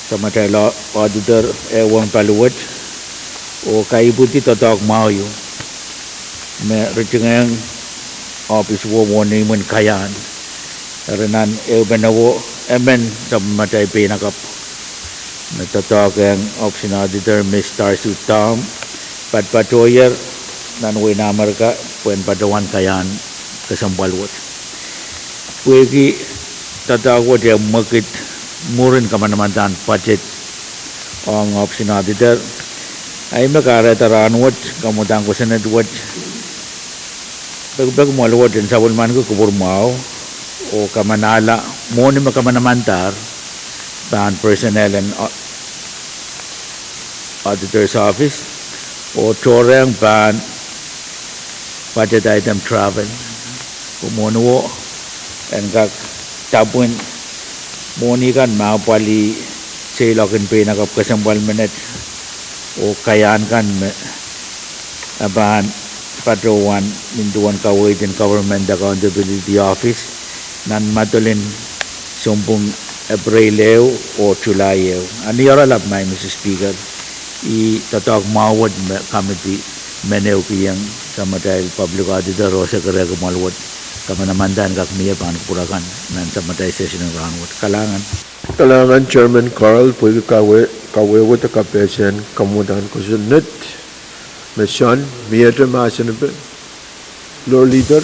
samatail Auditor eh wong pali wet oh kaipwidi doadoahk mwahu ieu me ritingehng ohpis wo mwohni imwin kaiahn. Eri nan ehupene wo, emen samatail peinakapw me doadoahk ong ohpis en Auditor, Miss Darcy Tom, patpatohier nan wehin Amerika pwehn patohwan kaiahn kesempwal wet. Pwehki doadoahk wet eh mwekid mwurin kamanamandan budget ong ohpis en Auditor, ahi me kahrehda rahnwet kamwadang kosonned wet pekipeki mwoahl wet en sapwellimaniki kupwur mwahu oh kamanahla mwohni me kamanamandahr pahn personnel en Auditor's Office oh tohrohr pahn budget item travel. Pwe mwohni wo en kak tapwin mwohni kan me apwalih seiloak en peinakapw kesempwal menet oh kaiahn kan me e pahn patohwan nin duwen kaweid en Government Accountability Office nan madol en sounpwong Epreil ehu oh Sulai ehu. A ni oaralap, Madam Speaker, ih doadoahk mwahu wet me committee men ehukihong samatail Public Auditor oh sekerehki mwoahl wet kamanamanda en kak mie pahn kupwur akan nan samatail session en rahnwet. Kalahngan. Kalahngan Chairman Carl pwehki kawehwe de kapehse en kamwadang kosonned me sohn. Miehte mahsen epe? Floor Leader,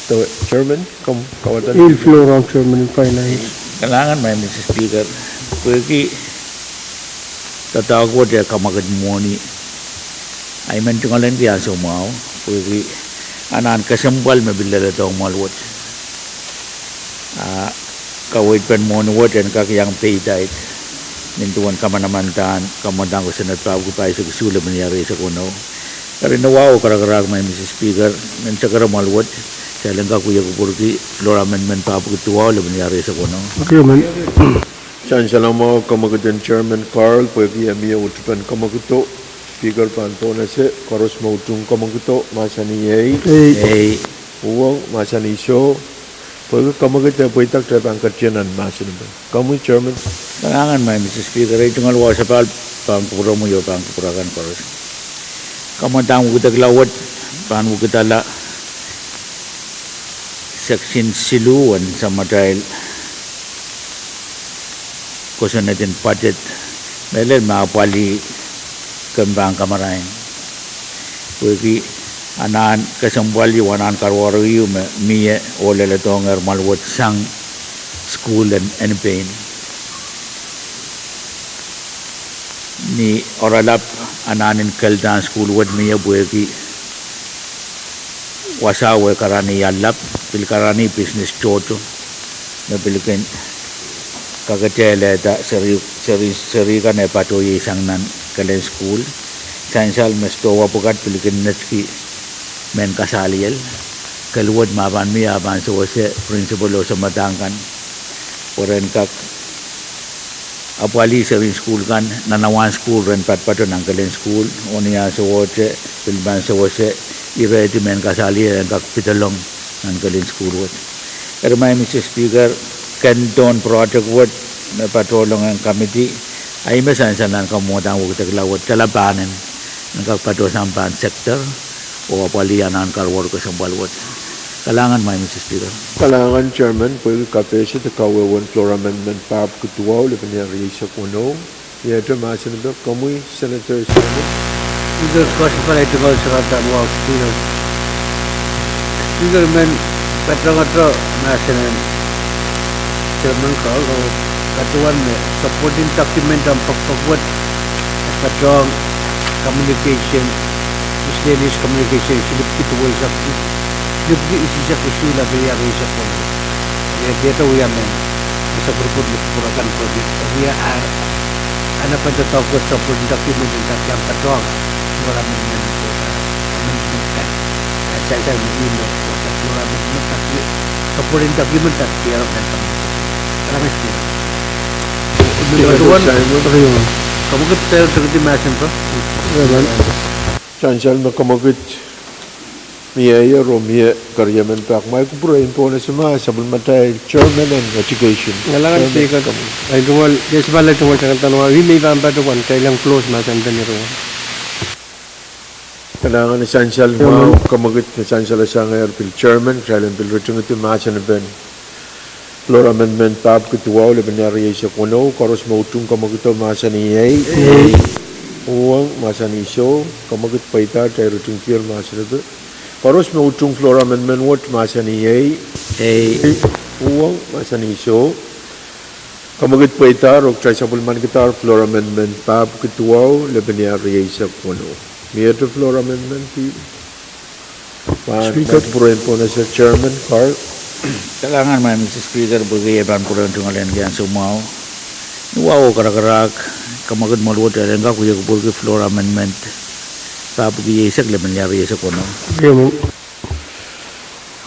the Chairman, komw kawada. Floor rong Chairman, pwain ahi. Kalahngan, Madam Speaker, pwehki doadoahk wet eh kamwekid mwohni, ahi men tungoalenki ansou mwahu pwehki anahn kesempwal me pil leledohng mwoahl wet. A kaweid pen mwohni wet en kak iang peidaid nin duwen kamanamandan kamwadang kosonned pahpwiki pahisek isuh, lepin iar rieisek weneu. Eri ni wahu oh karakarahk, Madam Speaker, men sekere mwoahl wet, kitail en kak wia kupwurki Floor Amendment pahpwiki duwau, lepin iar rieisek weneu. Sansal mwahu kamwekid en Chairman Carl pwehki e mie utupen kamwekido. Speaker pahn pohnese, koaros me utung kamwekido mahsanih ei. Uhwong mahsanih soh. Pwehki kamwekid e pweida, kitail pahn ketin nan mahsen epe. Komwi Chairman. Kalahngan, Madam Speaker, ei tungoal wahu sapahl pahn kupwuromwi oh pahn kupwur akan koaros. Kamwadang wekidekla wet pahn wekidala section siluh en samatail kosonned en budget, mehlel me apwalih komw pahn kamarain. Pwehki anahn kesempwal ieu, anahn karuwaru ieu me mie oh leledohngehr mwoahl wet sang sukuhl en pein. Ni oaralap, anahn en keldahn sukuhl wet mie pwehki wasao eh karanih iallap, pil karanih business tohto me pil kin kakete lehda seri, seri, seri kan eh patohieng sang nan kelen sukuhl. Sansal me sidohwa pwukat pil kin netki mehn kasaliel. Keluwet ma pahn mie a pahn sewese principal oh samwadang kan pwe ren kak apwalih seri sukuhl kan, nanawahn sukuhl ren patopato nan kelen sukuhl, oh ni ansou wet pil pahn sewese irehdi mehn kasaliel en kak pidelong nan kelen sukuhl wet. Eri Madam Speaker, ken dohn project wet me patohlong ong committee, ahi me sansal nan kamwadang wekidekla wet, tala pahnen en kak patohsang pahn sector oh apwalih anahn karuwaru kesempwal wet. Kalahngan Madam Speaker. Kalahngan Chairman pwehki kapehse de kawehwehn Floor Amendment pahpwiki duwau, lepin iar rieisek weneu. Miehte mahsen epe? Komwi Senator Simon. Speaker, koasoandi tungoal sarawi wahu, Speaker. Speaker, men patongete mahsen en Chairman Carl oh patohwan me supporting document en poakepoak wet e Patohng communication, miscellaneous communication, silipwki duweisek, silipwki isihsek isuh lel peniar rieisek weneu. Ni dehde wia mehn, me sapwulimen me kupwure kan pwehki, wia a, a napanta doadoahk wet sapwulimen document en kak iang patohng, floor amendment, eh, amendment kan. Eh, sansal me ih me, floor amendment kan, sapwulimen document kan, tiar nan communication. Kalang Speaker. Member Simon. Komokit te, te kidi mahsen pwe. Sansal me komokit mie ie oh mie keriemen pak, ma I kupwure en pohnese ma sapwellimatail chairman en education. Kalang Speaker. Komokit. Ai tungoal, yes, pale tungoal, sansal me ih me I pahn patohwan, kitail iang close mahsen pwe ni tungoal. Kalahngan sansal mwahu, komokit me sansalasang er pil chairman, kitail en pil ritingidi mahsen pen floor amendment pahpwiki duwau, lepin rieisek weneu. Koaros me utung komokito mahsanih ei. Ei. Uhwong mahsanih soh, komokit pweida, kitail ritingkier mahsen pwe. Koaros me utung floor amendment wet mahsanih ei. Ei. Uhwong mahsanih soh, komokit pweida, oh kitail sapwellimankidahr floor amendment pahpwiki duwau, lepin rieisek weneu. Miehte floor amendment bill? Speaker. Pahn kupwure en pohnese chairman, Carl. Kalahngan ma Mister Speaker, pwehki I pahn pwurehng tungoal en ansou mwahu. Ni wahu oh karakarahk, komokit mwahu wet en kak wia kupwurki floor amendment pahpwiki eisek, lepin rieisek weneu.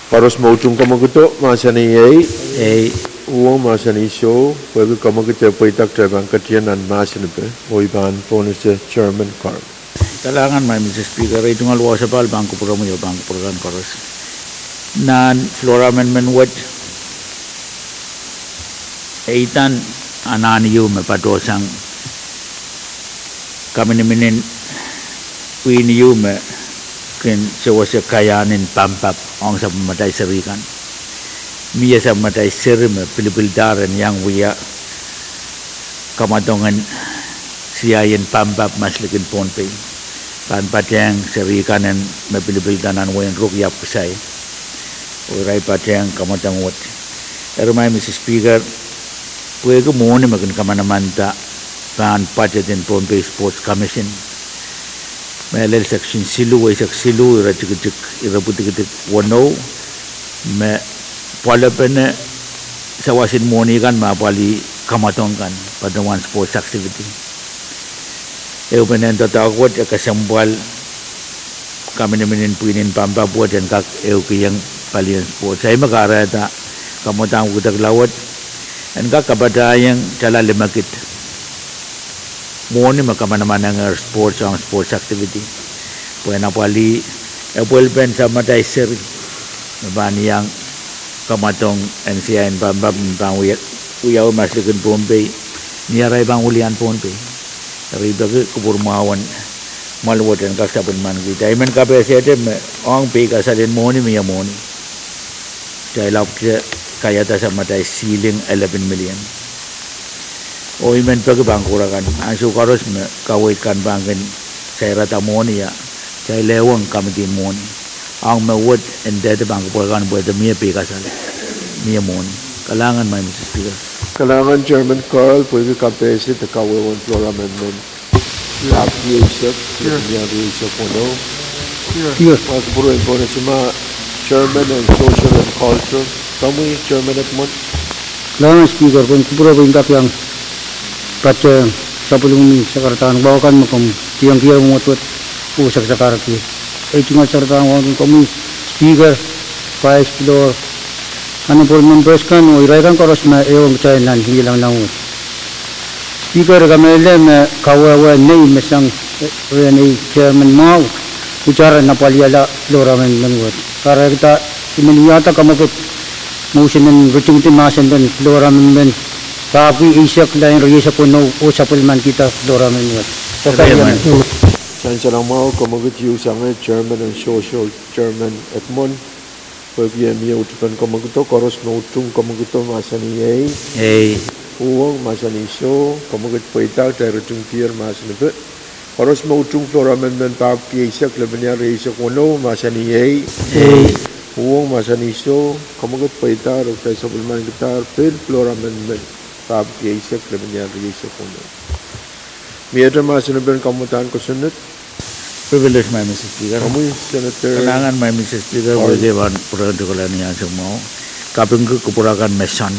Koaros me utung komokito mahsanih ei. Ei. Uhwong mahsanih soh, pwehki komokit e pweida, kitail pahn ketido nan mahsen pwe, oh I pahn pohnese chairman, Carl. Kalahngan ma Mister Speaker, ih tungoal wahu sapahl pahn kupwuromwi oh pahn kupwure kan koaros. Nan floor amendment wet, e idan anahn ieu me patohsang kaminiminin pwihn ieu me kin sewese kaiahn en pampap ong sapwellimatail seri kan. Mie sapwellimatail seri me pilipildahr en iang wia kamwadong en siaien pampap maslikin Pohnpei. Pahn patehng seri kan en me pilipilda nan wehin Ruk, Iapwkisai. Oh irail patehng kamwadong wet. Eri ma Mister Speaker, pwehki mwohni me kin kamanamanda pahn budget en Pohnpei Sports Commission, mehlel section siluh, weisek siluh, iretikitik, irepwitikitik weneu, me pwalepene sawasen mwohni kan me apwalih kamwadong kan, patohwan sports activity. Ehupenen doadoahk wet e kesempwal kaminiminin pwihn en pampap wet en kak ehukihong palien sports. Ahi me kahrehda kamwadang wekidekla wet en kak kapatahiong tala limekid mwohni me kamanamanengehr sports ong sports activity, pwe en apwalih epwelpen sapwellimatail seri me pahn iang kamwadong en siaien pampap me pahn wia, wiawi maslikin Pohnpei, ni arail pahn wilian Pohnpei. Eri I peki kupwur mwahu en mwoal wet en kak sapwellimankihda. I men kapehsehte me ong peikasal en mwohni mie mwohni, kitail ahpwte kaiahda sapwellimatail ceiling elepin million. Oh I men peki pahn kupwure kan, ansou koaros me kaweid kan pahn kin sairada mwohni, ia, kitail ehuong kamidin mwohni. Ong me wet en dehde pahn kupwure kan pwe de mie peikasal, mie mwohni. Kalahngan ma Mister Speaker. Kalahngan Chairman Carl pwehki kapehse de kawehwe en floor amendment pahpwiki eisek, lepin rieisek weneu. Ma kupwure en pohnese ma Chairman en Social and Culture, komwi Chairman Edmund. Kalahngan Speaker, komw kupwure pwe I kak iang patehng sapwellimomwi sakaradahn wahu kan me komw kihong kier mwomwohdiso oh sakasakarki. Ei tungoal sakaradahn wahu kan, komwi Speaker, Vice Speaker, Honorable Members kan oh irail kan koaros me ehuong kitail nan Nilahngo wet. Speaker, I kamehlele me kawehwe nei me sang rehn ei Chairman mwahu, pwutak en apwalihala floor amendment wet. Kahrehda I men wiahda komwi kak motion en ritingdi mahsen pen floor amendment pahpwiki eisek, lain rieisek weneu oh sapwellimankihda floor amendment wet. Sansalamwahu, komwi kak iang sang Chairman en Social, Chairman Edmund. Pwehki mie utupen komwi kak, koaros me utung komwi kak mahsanih ei. Ei. Uhwong mahsanih soh, komwi kak pweida, kitail ritingdier mahsen pwe. Koaros me utung floor amendment pahpwiki eisek, lepin rieisek weneu mahsanih ei. Ei. Uhwong mahsanih soh, komwi kak pweida, oh kitail sapwellimankidahr pil floor amendment pahpwiki eisek, lepin rieisek weneu. Miehte mahsen en pahn kamwadahn kosonned. Privilege, Madam Mister Speaker. Komwi, Senator. Kalahngan, Madam Mister Speaker, pwehki pahn pwurehng tukolahng ni ansou mwahu. Kapingki kupwur akan me soan.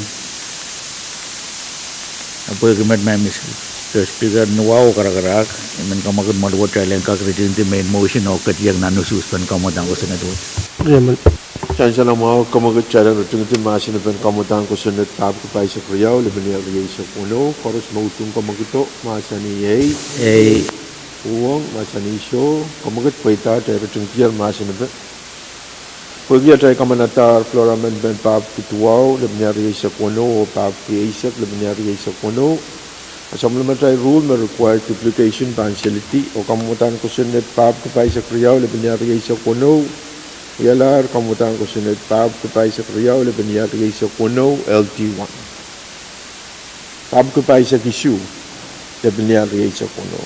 Pwehki met, Madam Mister Speaker, ni wahu karakarahk, I men kamwekid mwein kitail en kak ritingdi main motion oh ketieng nan usuhs pen kamwadahn kosonned wet. Sansal mwahu, kamwekid kitail en ritingdi mahsen en pahn kamwadahn kosonned, pahpwiki pahisek riau, lepin iar rieisek weneu. Koaros me utung kamwekido, mahsanih ei. Ei. Uhwong, mahsanih soh. Kamwekid, pweida, kitail ritingdier mahsen en pahn. Pwehki atail kamanadahr floor amendment pahpwiki duwau, lepin iar rieisek weneu, oh pahpwiki eisek, lepin iar rieisek weneu. Sapwellimatail rule me require duplication pahn selidi, oh kamwadahn kosonned pahpwiki pahisek riau, lepin iar rieisek weneu, wialahr kamwadahn kosonned pahpwiki pahisek riau, lepin iar rieisek weneu, L T one. Pahpwiki pahisek isuh, lepin iar rieisek weneu.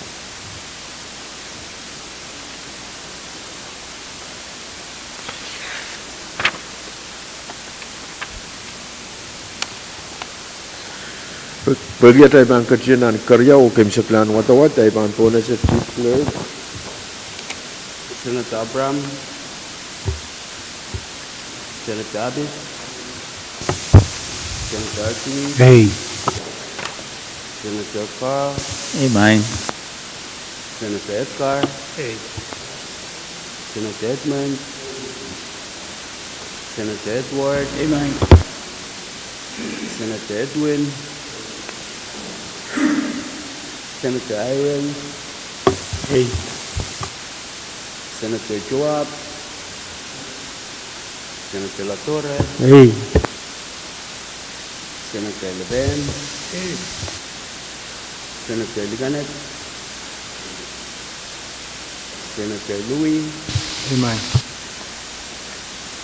Pwe-, pwehki atail pahn ketin nan keriau oh keimwseklahn wadawad, atail pahn pohnese Chief Clerk. Senator Abraham. Senator Abbott. Senator Archie. Ei. Senator Carl. Ei maing. Senator Edgar. Ei. Senator Edmund. Senator Edward. Ei maing. Senator Edwin. Senator Irons. Ei. Senator Joab. Senator Latorre. Ei. Senator Leben. Ei. Senator Likanet. Senator Louis. Ei maing.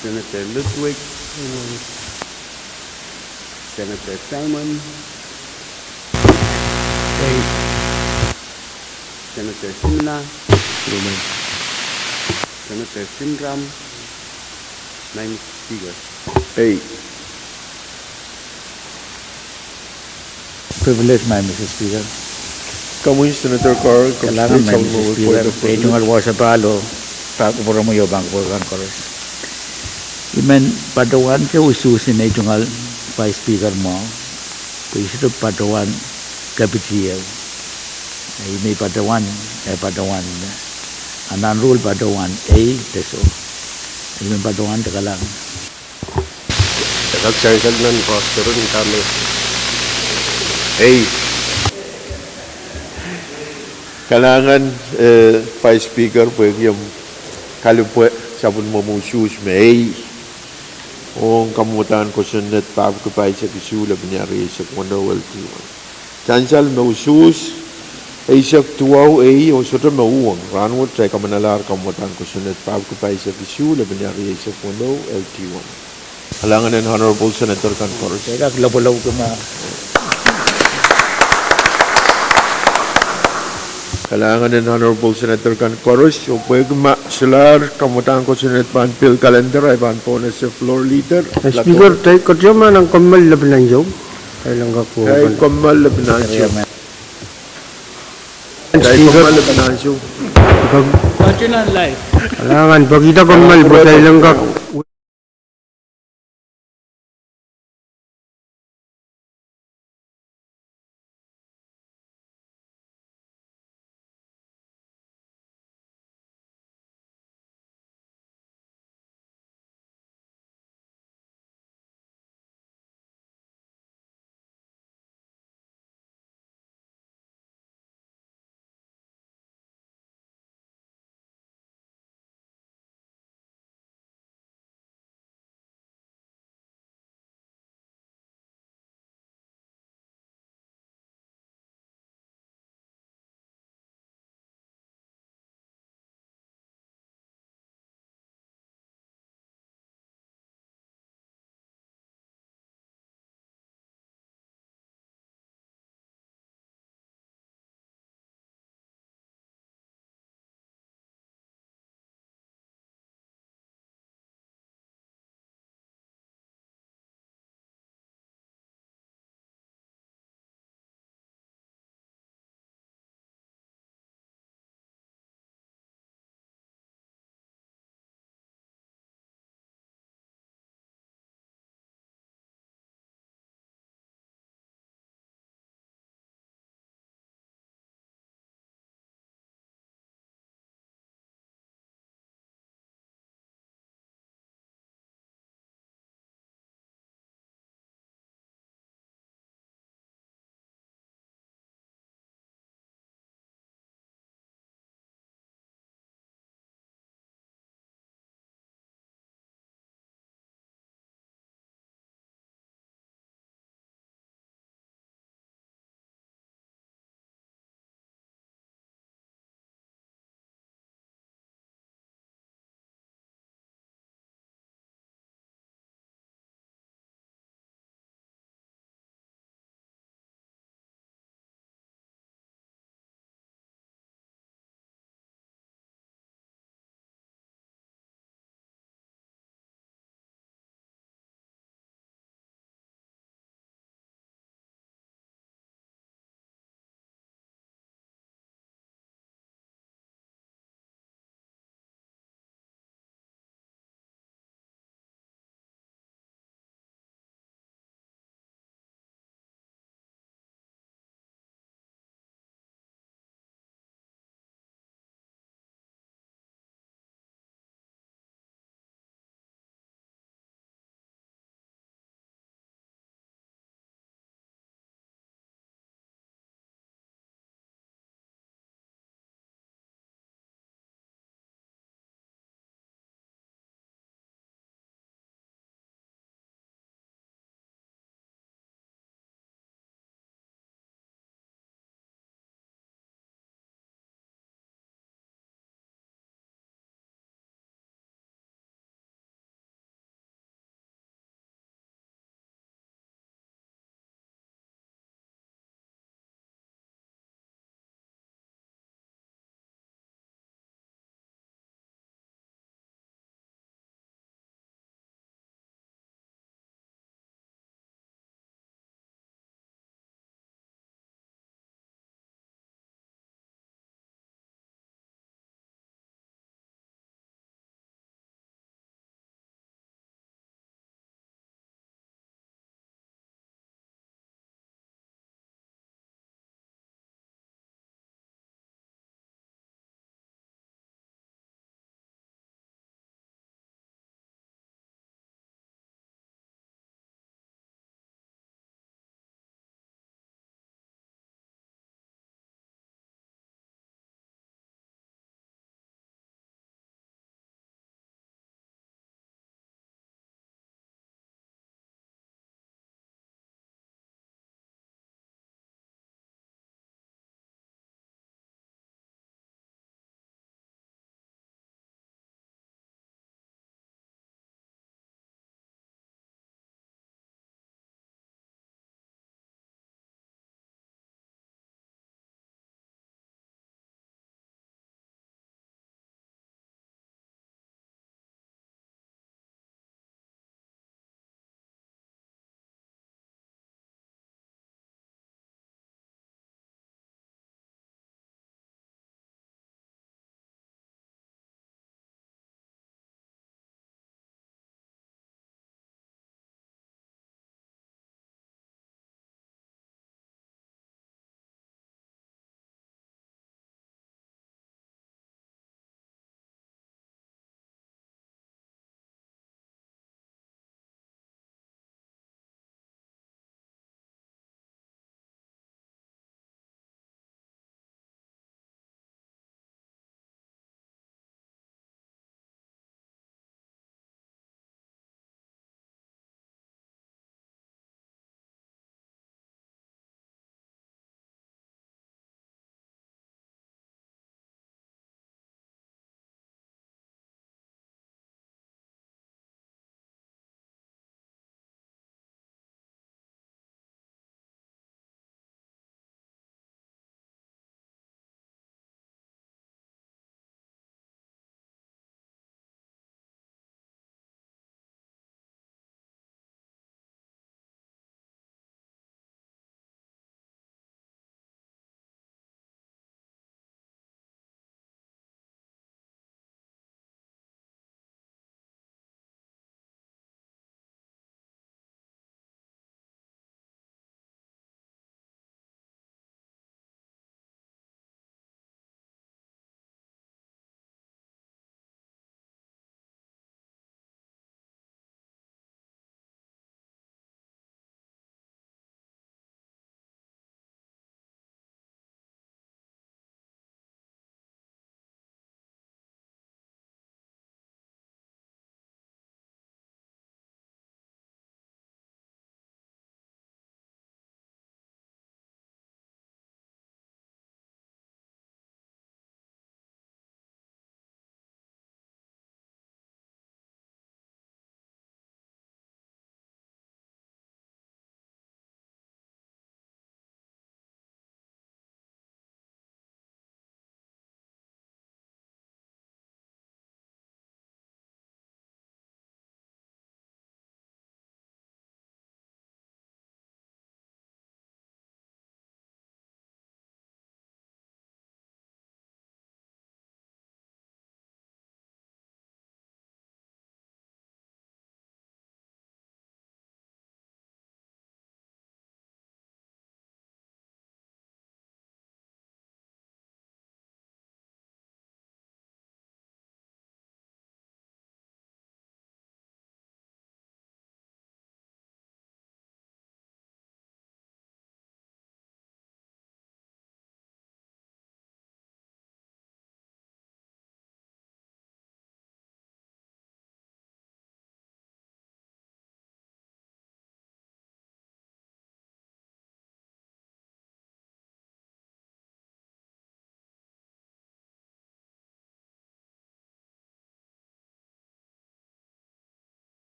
Senator Ludwig. Ei maing. Senator Simon. Ei. Senator Simina. Ei maing. Senator Simram. Madam Speaker. Ei. Privilege, Madam Mister Speaker. Komwi, Senator Carl. Kalahngan, Madam Mister Speaker. Ei tungoal wasa pahlo, pahn kupwuromwi oh pahn kupwur kan koaros. I men patohwan ke usuhs en ei tungoal Vice Speaker mwahu, pwe I sohte patohwan kepiti ehu. I men patohwan, eh, patohwan. A nan rule patohwan ei de soh. I men patohwan de kalahngan. Ei. Kalahngan, eh, Vice Speaker, pwehki omw kalipwe sapwellimomwi usuhs me ei ong kamwadahn kosonned pahpwiki pahisek isuh lepin iar rieisek weneu L T one. Sansal me usuhs eisek duwau ei oh sohte me uhwong, rahnwet kitail kamanalahr kamwadahn kosonned pahpwiki pahisek isuh lepin iar rieisek weneu L T one. Kalahngan en Honorable Senator kan koaros. Kak lopwolopw kumwa. Kalahngan en Honorable Senator kan koaros, oh pwehki ma solahr kamwadahn kosonned pahn pil calendar, ahi pahn pohnese Floor Leader. Speaker, kitail koasoia ma nan kommoal lepin ansou. Kitail en kak, kitail kommoal lepin ansou. Kitail kommoal lepin ansou. Kalahngan, pwehkihda kommoal pwe kitail en kak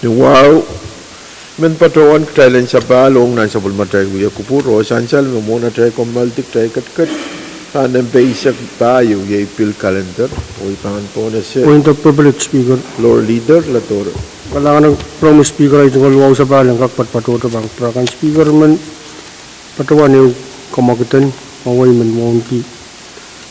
Ni wahu, I men patohwan kitail en sapahl ong nan sapwellimatail wia kupwur oh sansal me mwohn atail kommoaldi kitail ketiket pahn nempe eisek pahieu, iei pil kalender, oh I pahn pohnese Point of privilege, Speaker. Floor Leader Ledore. Kalahngan en kupwuromwi Speaker, ei tungoal wahu sapahl en kak patohto pahn kupwur akan Speaker, I men patohwan ehu kamwekid en, oh I men wauneki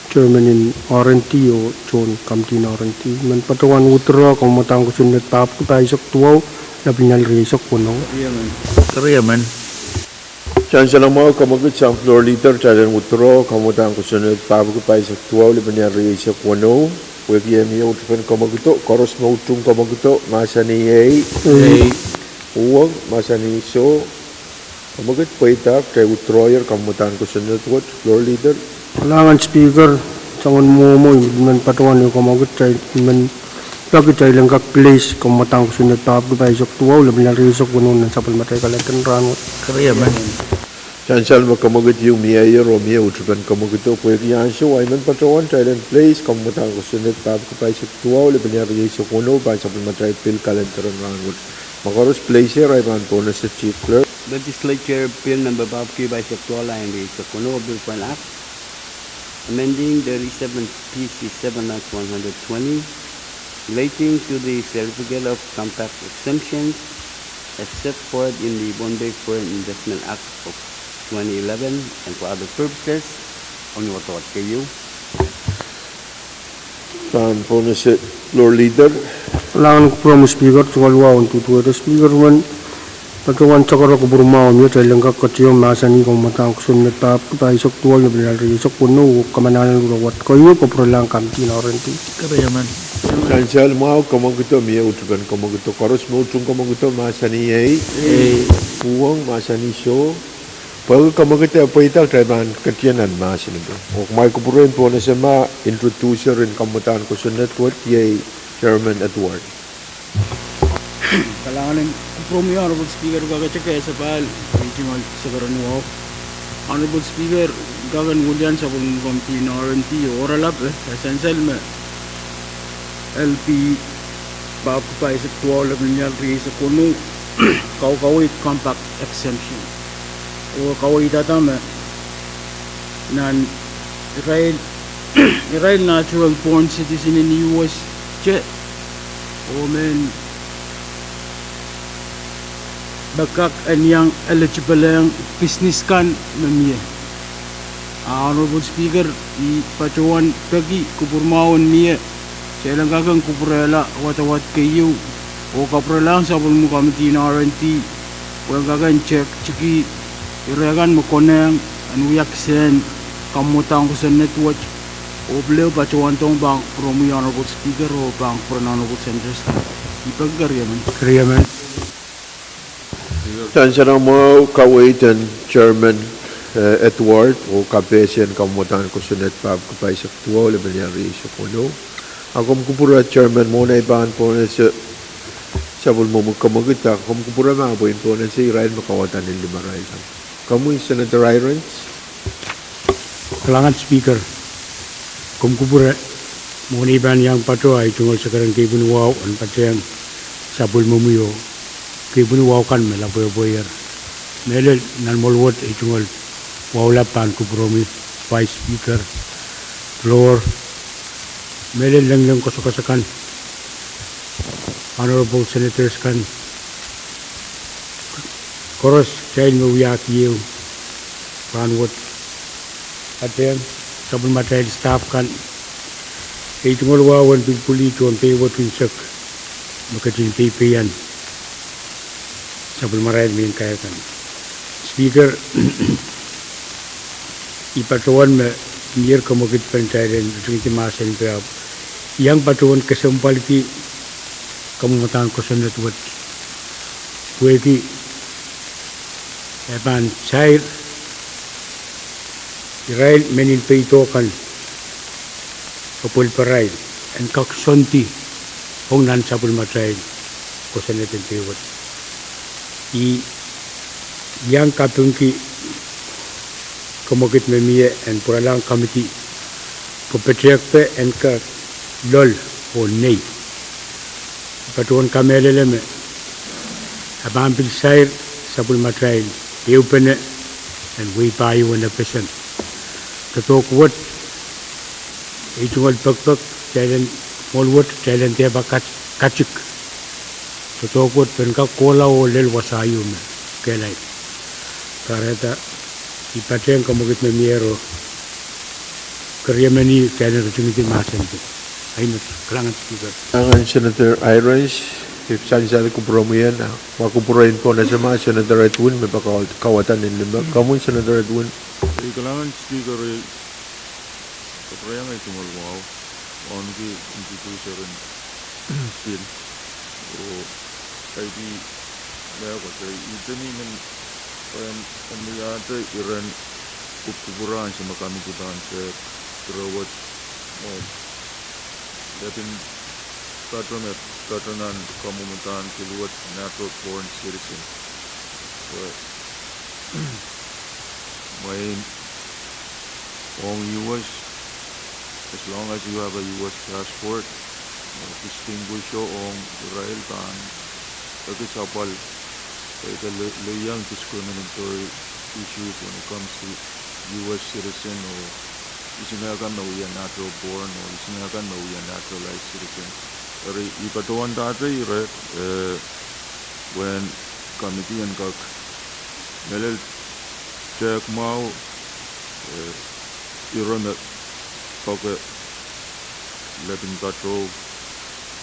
Chairman en R and D oh tohn Committee en R and D. I men patohwan withdraw kamwadang kosonned pahpwiki pahisek duwau, lepin ial rieisek weneu. Sansal mwahu kamwekid sang Floor Leader, kitail en withdraw kamwadang kosonned pahpwiki pahisek duwau, lepin ial rieisek weneu. Pwehki e mie uhtepen kamwekido, koaros me utung kamwekido mahsanih ei. Uwong mahsanih soh. Kamwekid, pweida kitail withdrawer kamwadang kosonned wet, Floor Leader. Kalahngan Speaker, soangen mwomwo I men patohwan ehu kamwekid, I men peki kitail en kak place kamwadang kosonned pahpwiki pahisek duwau, lepin ial rieisek weneu nan sapwellimatail kalender en rahnwet. Sansal me kamwekid ehu mieier oh mie uhtepen kamwekido, pwehki ansou ahi men patohwan kitail en place kamwadang kosonned pahpwiki pahisek duwau, lepin ial rieisek weneu pahn sapwellimatail pil kalender en rahnwet. Ma koaros place er, ahi pahn pohnese Chief Clerk. Legislature Bill Number pahpwiki pahisek duwau, lain rieisek weneu, Bill for an Act amending thirty-seven P C seven Act one hundred twenty, relating to the Certificate of Compact exemptions as set forth in the Pohnpei Foreign Investment Act of twenty eleven and for other purposes. Ong ni wadawadki ehu. Pahn pohnese Floor Leader. Kalahngan en kupwuromwi Speaker, tungoal wahu en duduwehte Speaker, I men patohwan sakara kupwur mwahu me kitail en kak ketiong mahsanih kamwadang kosonned pahpwiki pahisek duwau, lepin ial rieisek weneu, oh kamanalan wadawad keieu, kapwurelahng Committee en R and D. Sansal mwahu kamwekido, mie uhtepen kamwekido, koaros me utung kamwekido mahsanih ei. Uwong mahsanih soh. Pwehki kamwekid e pweida, kitail pahn ketiong nan mahsen ieu. Oh kumwail kupwure en pohnese ma introducer en kamwadang kosonned wet, iei Chairman Edward. Kalahngan en kupwuromwi Honorable Speaker, kakete kehsapahl, ei tungoal sakaradahn wahu. Honorable Speaker, kak en wilian sapwellimomwi Committee en R and D, oaralap, eh, sansal me L P pahpwiki pahisek duwau, lepin ial rieisek weneu, kaukaweid compact exemption. Oh kaweidada me nan irail, irail natural born citizen en U S te, oh men me kak en iang eligible ong business kan me mie. A Honorable Speaker, I patohwan peki kupwur mwahu en mie, kitail en kak en kupwurehla wadawad keieu, oh kapwurelahng sapwellimomwi Committee en R and D, pwe en kak en tehk tiki ire kan me konehng en wia kisehn kamwadang kosonned wet, oh pil ehu patohwan dohng pahn kupwuromwi Honorable Speaker, oh pahn kupwuren Honorable Senators. I peki keriemen. Keriemen. Sansal mwahu, kaweid en Chairman, eh, Edward, oh kapehse en kamwadang kosonned pahpwiki pahisek duwau, lepin ial rieisek weneu. A komw kupwure Chairman, mwohn ei pahn pohnese sapwellimomwi kamwekid, a komw kupwure ma pwe I en pohnese irail me kauwada ni limarail kan. Komwi Senator Irons. Kalahngan Speaker, komw kupwure, mwohn ei pahn iang patoh, ei tungoal sakaradahn kepwin wahu en patehng sapwellimomwi oh kepwin wahu kan me lapwehpweier. Mehlel nan mwoal wet ei tungoal wahu lap pahn kupwuromwi Vice Speaker, Floor, mehlel lengileng koasokoaso kan, Honorable Senators kan, koaros kitail me wiahki ehu rahnwet, patehng sapwellimatail staff kan, ei tungoal wahu en pwilipwili tohn pei wet unsek me ketin peipeian sapwellimarail mehn kair kan. Speaker, I patohwan me mier kamwekid pen kitail en ritingdi mahsen pwe ahpw I iang patohwan kesempwalki kamwadang kosonned wet, pwehki e pahn sair irail mehn peido kan, pwe pwelparail en kak soandi ong nan sapwellimatail kosonned en pei wet. I iang kapingki kamwekid me mie en pwuralahng committee pwe petehkpe en kak loal oh nei. I patohwan kamehlele me E pahn pil sair sapwellimatail ehupene en wehi pahieu en FSM. Doadoahk wet, ei tungoal pekipek, kitail en, mwohn wet kitail en dehpa kat-, katik. Doadoahk wet pahn kak kohla oh lel wasa ieu me kehlail. Kahrehda, I patehng kamwekid me mier oh keriemen kitail en ritingidi mahsen pil. Ahi met, kalahngan Speaker. Kalahngan Senator Hirons, I sansal kupwuromwi en, wa kupwuren pwonese ma Senator Edwin me pahn kawada nin limek. Komwi Senator Edwin. Ei kalahngan Speaker, ei kapwurehiong ei tungoal wahu, wauneki introducer en pil, oh kaidehn mehkot, ihte I men, en, en wiahte iren kupwukupwur ansou me kamidi pahn tehk, ire wet, oh, lepin patohwan, patohwan kamwomwdahn pil wet natural born citizen. Pwe mwein ong U S, as long as you have a U S passport, uh, distinguish ong irail pahn ekis apwal, eh, the le-, le young discriminatory issues when it comes to U S citizen oh ihs kan me wia natural born oh ihs kan me wia naturalized citizen. Eri I patohwan dahte ire, eh, pwehn kamidi en kak mehlel tehk mwahu, eh, ire me poake lepin pato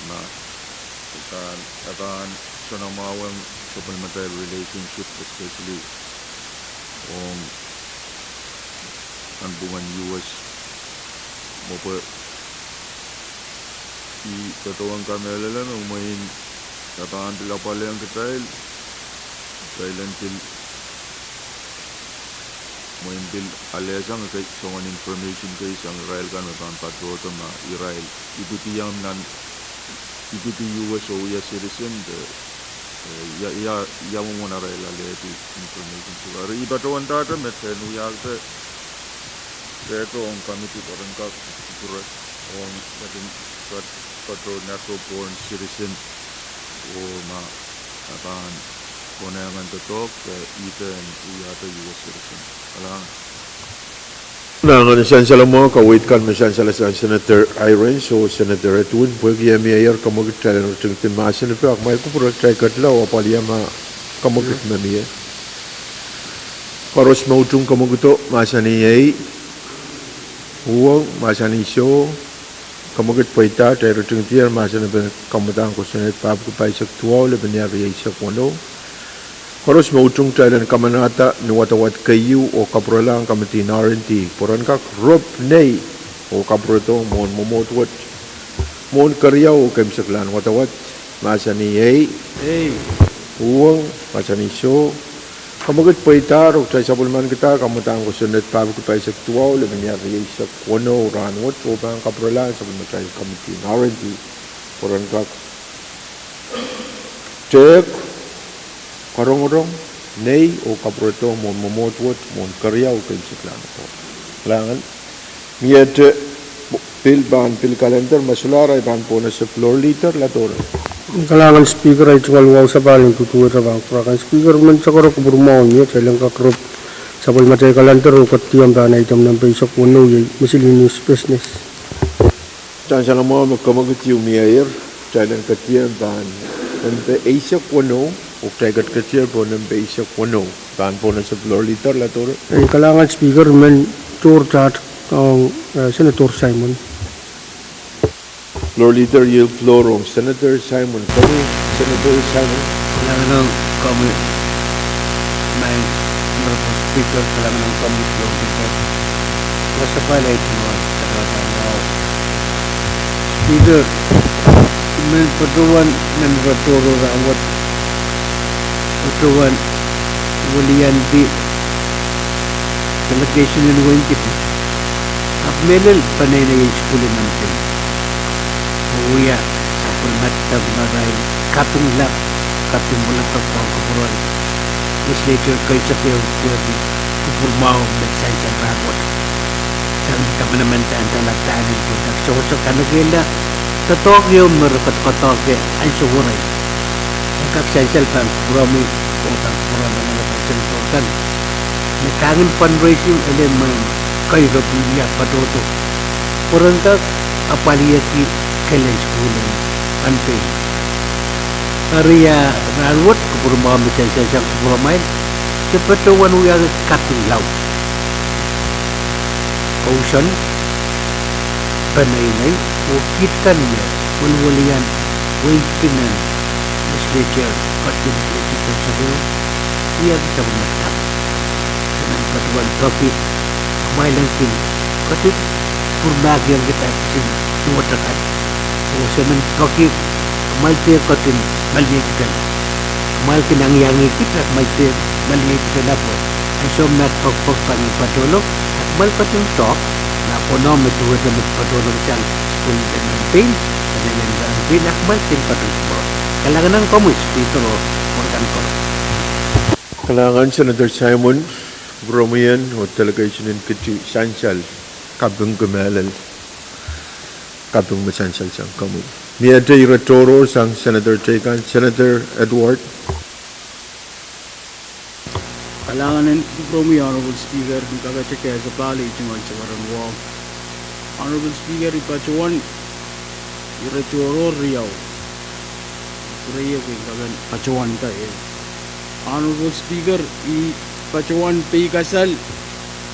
ma e pahn, e pahn soanamwahu sapwellimatail relationship, especially ong ahnpwungen U S. Mwo pwe I patohwan kamehlele me mwein e pahn pil apwalehng kitail, kitail en pil mwein pil alehsang ekei soangen information kei sang irail kan me pahn patohdo ma irail ipwidiong nan, ipwidi U S oh wia citizen de, eh, ia, ia, ia mwomwen arail alehdi information. Eri I patohwan dahte me en wiahte, dehte ong kamidi pwe ren kak kupwure ong lepin pat-, pato natural born citizen oh ma e pahn konehng en doadoahk de ihte en wiahte U S citizen. Kalahngan. Kalahngan. Sansal mwahu, kaweid kan me sansal sang Senator Hirons oh Senator Edwin, pwehki e mieier kamwekid kitail en ritingidi mahsen pil, ahpw ma I kupwure kitail ketila oh apwalih ma kamwekid me mie. Koaros me utung kamwekido, mahsanih ei, uhwong, mahsanih soh, kamwekid pweida, kitail ritingidi mahsen me kamwadahng kosonned pahpwiki pahisek duwau, lepin riau rieisek weneu. Koaros me utung kitail en kamanahda ni wadawad keieu oh kapwurelahng kamidi en R and D pwe ren kak rop nei oh kapwuredo mwohn mwomwohd wet, mwohn keriau oh keimwseklahn wadawad, mahsanih ei, uhwong, mahsanih soh, kamwekid pweidahr oh kitail sapwellimanikihda kamwadahng kosonned pahpwiki pahisek duwau, lepin riau rieisek weneu rahnwet oh pahn kapwurelahng sapwellimatail kamidi en R and D pwe ren kak tehk, karongorong, nei oh kapwuredo mwohn mwomwohd wet, mwohn keriau oh keimwseklahn wadawad. Kalahngan. Miehte pil pahn pil kalender me solahr, ahi pahn pwonese Floor Leader Ladoro. Kalahngan Speaker, ahi tungoal wahu sapahl en duduwehte pahn kupwure kan Speaker, men sakoro kupwur mwahu mie, kitail en kak rop sapwellimatail kalender oh ketiam pahn item nempe eisek weneu, iei miscellaneous business. Sansal mwahu me kamwekid ieu mieier, kitail en ketiam pahn nempe eisek weneu oh kitail ketiketier pohn nempe eisek weneu. Pahn pwonese Floor Leader Ladoro. Ei kalahngan Speaker, men tohr taht ong, eh, Senator Simon. Floor Leader, yield floor ong Senator Simon. Komwi Senator Simon. Kalahngan ong komwi, Madam Speaker, kalahngan ong komwi Floor Leader. Wasapahl ahi tungoal, kalahngan ong Speaker, I men patohwan, men patohwan rahnwet, patohwan weliandi delegation en wehin Kiti, ahpw mehlel peneinei en sukuhl en Empting, oh wia sapwellimatail kaping lap, kaping pwulopwul pahn kupwuren Legislature keisek ehu pwehki kupwur mwahu me sansal rahnwet. Sang ni kamanaman dahn dahla pahn en pwutak sewese kanekehla doadoahk ehu me re kodokodoahki ansou wet. E kak sansal pahn kupwuromwi, oh pahn kupwuromwi nan pahn senator kan. Me kak en fundraising, ele mwein kairo pwihn wia patohdo. Pwe ren kak apwalihki kelen sukuhl en Pohnpei. Eri ia rahnwet kupwuromwahu me sansal sang kupwuromwail, se patohwan wiahki kaping laud. Kousoan peneinei oh kiht kan me welwelian weipin en legislature, ketiket legislature, wia sapwellime kaping. Se men patohwan peki kumwail en kin ketin pwurmahkihong kitail kisin duwehte kan. Oh se men peki kumwail dehr ketin maliei kitail. Kumwail kin angiangih kitail, kumwail dehr maliei kitail, ahpw ansou me pekipek pahn patohlong, a kumwail ketin doadoahk, ma konehng me duwehte me patohlong sang sukuhl en Pohnpei, patohlong en Pohnpei, a kumwail kin patohdo. Kalahngan en komwi Speaker oh Speaker kan koaros. Kalahngan Senator Simon, kupwuromwi oh delegation en ketiket sansal, kaping, kamehlel, kaping me sansal sang komwi. Miehte ire tohrohr sang senator teikan, Senator Edward. Kalahngan en kupwuromwi Honorable Speaker, kin kapehte kehsapwal ei tungoal sakaradahn wahu. Honorable Speaker, I patohwan ire tohrohr riau. Kupwuromwi kin kapehn patohwan da ei. Honorable Speaker, I patohwan peikasal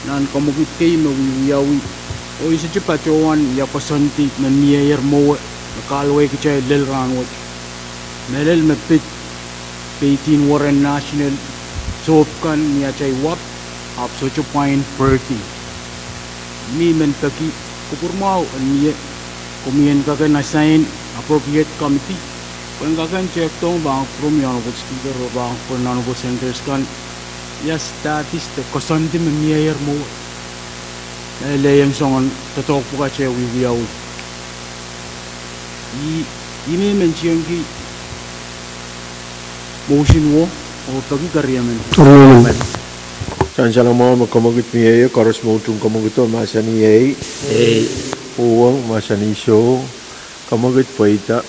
nan kamwekid kei me wiewiawi, oh I sohte patohwan ia koasoandi me mieier mwowe me kahlwei kitail lel rahnwet. Mehlel me pid peitin weren national sohp kan ni atail wahp, ahpw sohte pwain pwurdi. I men peki kupwuromwahu en mie komwi en kak en assign appropriate committee pwe en kak en tehkdohng pahn kupwuromwi Honorable Speaker oh pahn kupwuren Honorable Senators kan ia status de koasoandi me mieier mwowe me lelohng soangen doadoahk pwukat eh wiewiawi. I, I men mensengki motion wo oh peki keriemen. Sansalamwahu me kamwekid mieier, koaros me utung kamwekido mahsanih ei. Uhwong mahsanih soh, kamwekid pweida.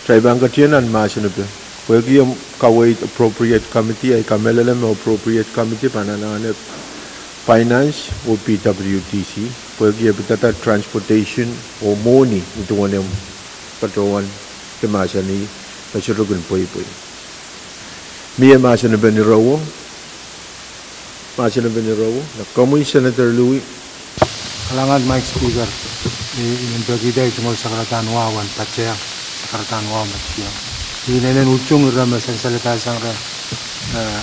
Kitail pahn ketien nan mahsanipe. Pwehki e kaweid appropriate committee, ahi kamehlele me appropriate committee pahn anahne finance oh P W D C. Pwehki e pidada transportation oh mwohni, ni duwen e patohwan de mahsanih me sohte kin pweipwei. Mie mahsanipen ire uwong. Mahsanipen ire uwong, na komwi Senator Louis. Kalahngan Madam Speaker, I, I men pekihda ei tungoal sakaradahn wahu en patehng sakaradahn wahu me tieng. I inenen utung ire me sansalda sang rehn, eh,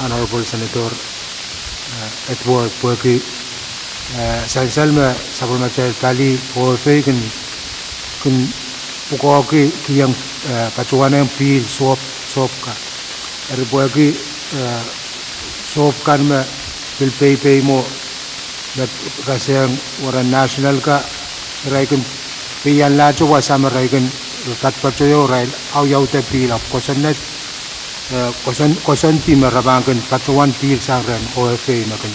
Honorable Senator, eh, Edward pwehki, eh, sansal me sapwellimatail pali OFA kin, kin pwukoahki kihong, eh, patohwanehng pihl sohp, sohp kan. Eri pwehki, eh, sohp kan me pil peipei mwo me kasehng weren national ka, irail kin peianlahte wasa me irail kin patpato ieu, irail awiawihda pihl ahpw koasoaned, eh, koasoan, koasoandi me re pahn kin patohwan pihl sang rehn OFA me kin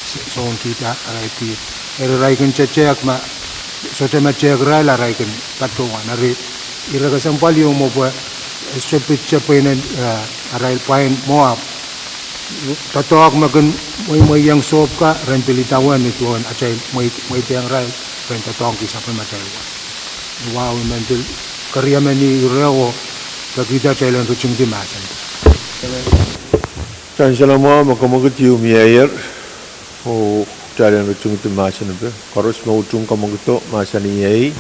s-, soun kihda arail pihl. Eri irail kin tetehk ma, sohte me tehk irail a irail kin patohwan. Eri ire kesempwal ieu mwo pwe, eh, sohte pid tepwenen, eh, arail pwain mwo ahpw doadoahk me kin mweimweiong sohp ka ren pil idawehn ni duwen atail mweit-, mweidehng irail ren doadoahngki sapwellimatail wahu. Wahu I men pil keriemen ire oh pekihda kitail en ritingdi mahsen. Sansalamwahu me kamwekid ieu mieier, oh kitail en ritingdi mahsanipe. Koaros me utung kamwekido mahsanih ei.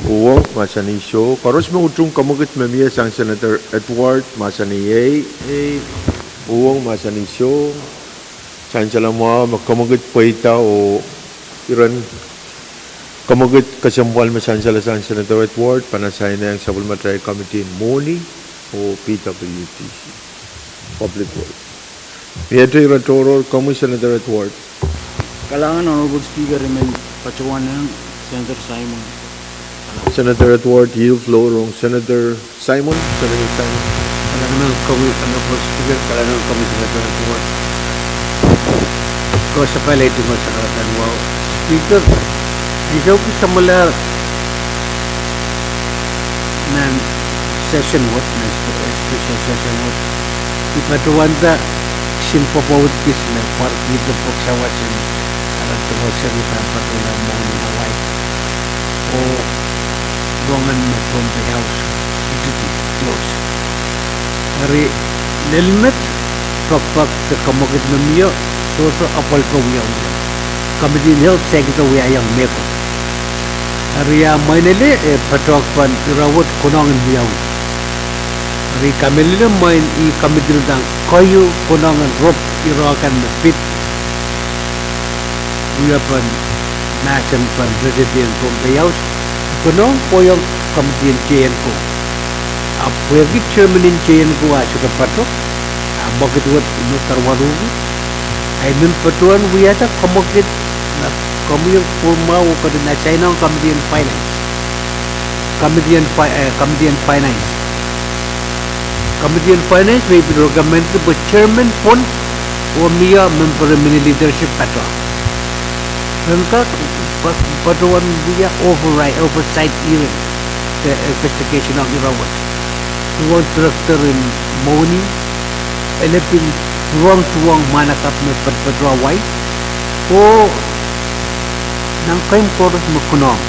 Uhwong mahsanih soh. Koaros me utung kamwekid me mie sang Senator Edward mahsanih ei. Uhwong mahsanih soh. Sansalamwahu me kamwekid pweida oh iren kamwekid kesempwal me sansal sang Senator Edward pahn assign ong sapwellimatail committee en mwohni oh P W D C, Public Works. Miehte ire tohrohr, komwi Senator Edward. Kalahngan Honorable Speaker, I men patohwan ong Senator Simon. Senator Edward, yield floor ong Senator Simon, Senator Simon. Kalahngan ong komwi Honorable Speaker, kalahngan ong komwi Senator Edward. Koasoapahl ei tungoal sakaradahn wahu. Speaker, I sou kin samwalahr nan session wet, nan Sehse wet, I patohwanda kisin pwopwoud kis me pwarkihdo pwuhk sawas en Director Rosary pahn patohla mwohni Hawaii oh rongen me Pohnpei House itidi close. Eri lel met, pekipek de kamwakid me mie, sohte apwal ko wiawi. Committee en Health saikinte wiahiong mehkot. Eri a mwein ele, e patohwan ire wet konehng en wiawi. Eri I kamehlele mwein ih committee ridahng keieu konehng en rop ire kan me pid wiepen mahsen pahn ready en Pohnpei House, konehng kohiong committee en J N ko. Ahpw pwehki chairman en J N ko a sohte patoh, a mwekid wet me patohwaluhki, a I men patohwan wiahda kamwakid me komwi en kupwurmwahu oh ketin assign ong committee en finance. Committee en fi-, eh, committee en finance. Committee en finance me I pil recommend pwe chairman pwon oh mie member mini leadership patohwan. Ren kak pa-, patohwan wia overri-, oversight hearing de investigation ong ire wet. Tuhwong director en mwohni, ele pil pwurehng tuhwong mwahnakapw me patohwan wai. Oh nan keimw koaros me konehng,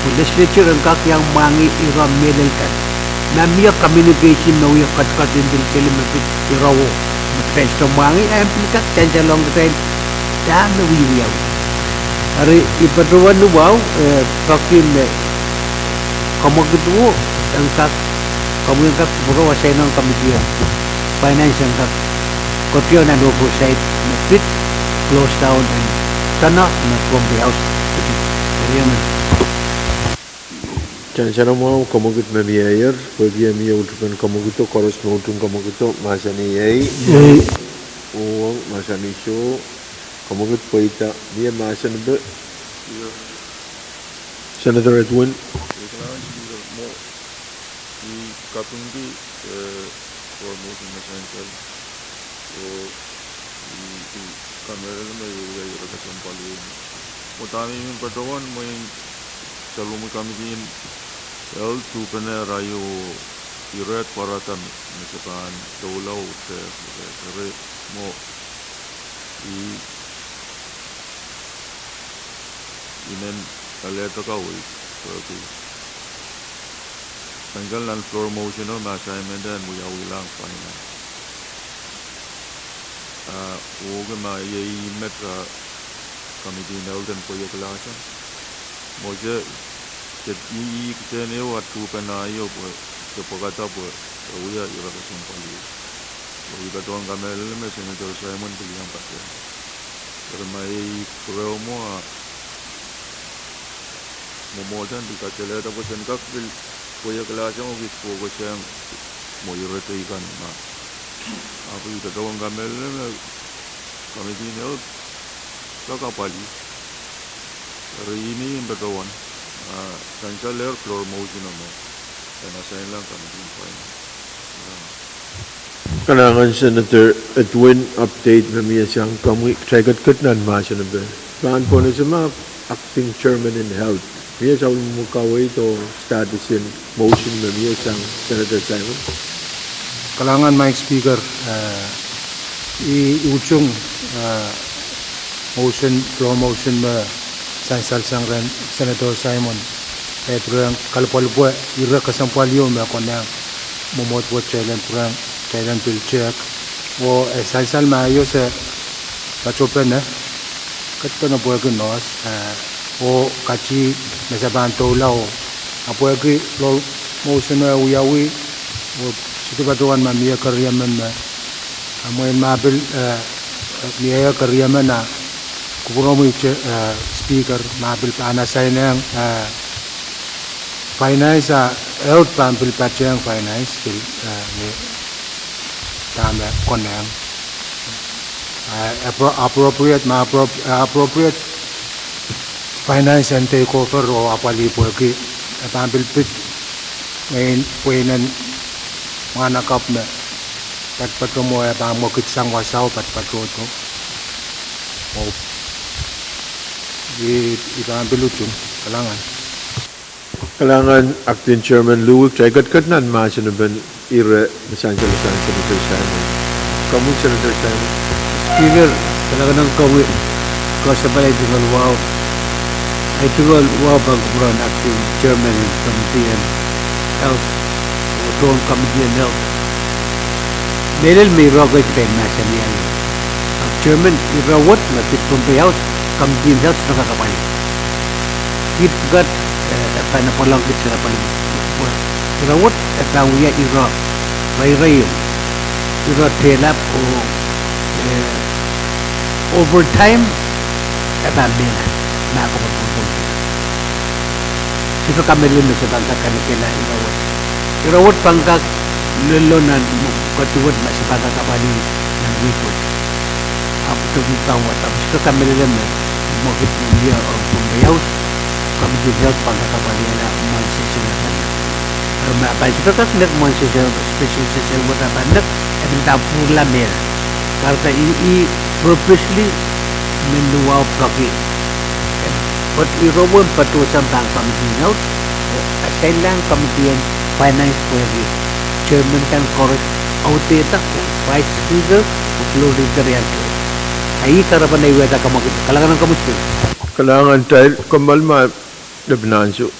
pwe legislature en kak iang mwahngih ire mehlel kan. Ma mie communication me wie ketiket en pil seli me pid ire wet me kitail sohte mwahngih, a en pil kak sansal ong kitail dahme wiewiawi. Eri I patohwan ni wahu, eh, peki me kamwakid wet en kak, komwi en kak kupwure assign ong committee en finance en kak ketiket nan oversight me pid close down en tana me Pohnpei House. Eri emen. Sansal mwahu kamwakid me mieier, pwehki e mie ultupen kamwakido, koaros me ultupen kamwakido, mahsanih ei. Ei. Uhwong, mahsanih soh. Kamwakid pweida, mie mahsen epe? Senator Edwin. Mwo, I kapingki, eh, floor motion me sansal. Oh I, I kamehlele me I wia ire kesempwal ieu. Mwo dahme I men patohwan mwein salome committee en Health tuhpene raio ire pwarada me se pahn doula oh te, ire, ire mwo I, I men alehda kaweid, pwehki sansal nan floor motion o me assignment en wiawilahng finance. Ah, uhwong ma iei met, ah, committee en Health en pweiekla sang. Mwo se, se I, I kisehn ehu ah tuhpene io pwe, se pwekada pwe, e wia ire kesempwal ieu. Oh I patohwan kamehlele me Senator Simon pil iang patehng. Eri ma iei pwurehng mwo ah, mwomwohdan pil kasalehda pwe sen kak pil pweiekla sang oh kis pwokeseng mwo ire teikan ma. Ahpw I patohwan kamehlele me committee en Health kak apwalih. Eri I men patohwan, ah, sansalehr floor motion o me en assign lang committee en finance. Kalahngan Senator Edwin, update me mie sang komwi. Kitail ketiket nan mahsen epe. Pahn pwonese ma acting chairman en Health, mie sapwellime kaweid oh status en motion me mie sang Senator Simon. Kalahngan Mike Speaker, eh, I, I utung, eh, motion, floor motion me sansal sang rehn Senator Simon, eh, pwurehng kalpwalpwe ire kesempwal ieu me konehng mwomwohd wet kitail en pwurehng, kitail en pil tehk. Oh, eh, sansal ma io se patopene, ketpene pwehki nohs, eh, oh katie me se pahn doula oh, ah pwehki floor motion o e wiawi, oh sohte patohwan ma mie keriemen me, ah mwein ma pil, eh, mie keriemen ah kupwuromwi, eh, Speaker, ma pil pahn assign eng, eh, finance ah, Health pahn pil patehng finance pil, eh, mie dahme konehng. Ah, appro-, appropriate, ma appro-, eh, appropriate finance en take over oh apwalih pwehki e pahn pil pid mwein pweinen mwahnakapw me patopato mwo e pahn mwekid sang wasao patopato. Oh I, I pahn pil utung. Kalahngan. Kalahngan Acting Chairman Luwik. Kitail ketiket nan mahsen epen Ire, me Senator, Senator Simon. Komwi Senator Simon. Speaker, kalahngan ong komwi, koasoandi, I tungoal wahu. I tungoal wahu pahn kupwuramwail acting chairman en committee en health, oh tohn committee en health. Mehlel me ire koaros pein mahsanihong ie. Ahpw chairman, ire wet me kid Pohnpei House, committee en health me kak apwalih. Kid pwukat, eh, e pahn apwalih ong kid sarawi pali. Ire wet e pahn wia ire, ire, ire tehlap oh, eh, overtime e pahn mihla, ma ke pahn pwupwung. Sohte kamehlele me se pahn kak kanekehla ire wet. Ire wet pahn kak lello nan mwo-, kedi wet ma se pahn kak apwalih nan wihk wet. Ahpw sohte wihk pahn wad, ahpw sohte kamehlele me mwo kid me wia ong Pohnpei House, committee en health pahn kak apwalihla mwohn session akan. Eri ma pahn sohte kak nek mwohn session, special session wet, a pahn nek, e pil pahn pwurala mehla. Kahrehda I, I purposely men wahu peki. But ire wet patohsang pahn committee en health, oh assignlahng committee en finance pwehki chairman kan koaros audehda, oh vice speaker, oh floor leader iang towe. A I kahrepen ei wehda kamwakid, kalahngan ong komwi Speaker. Kalahngan, kitail komour ma lepin ansou.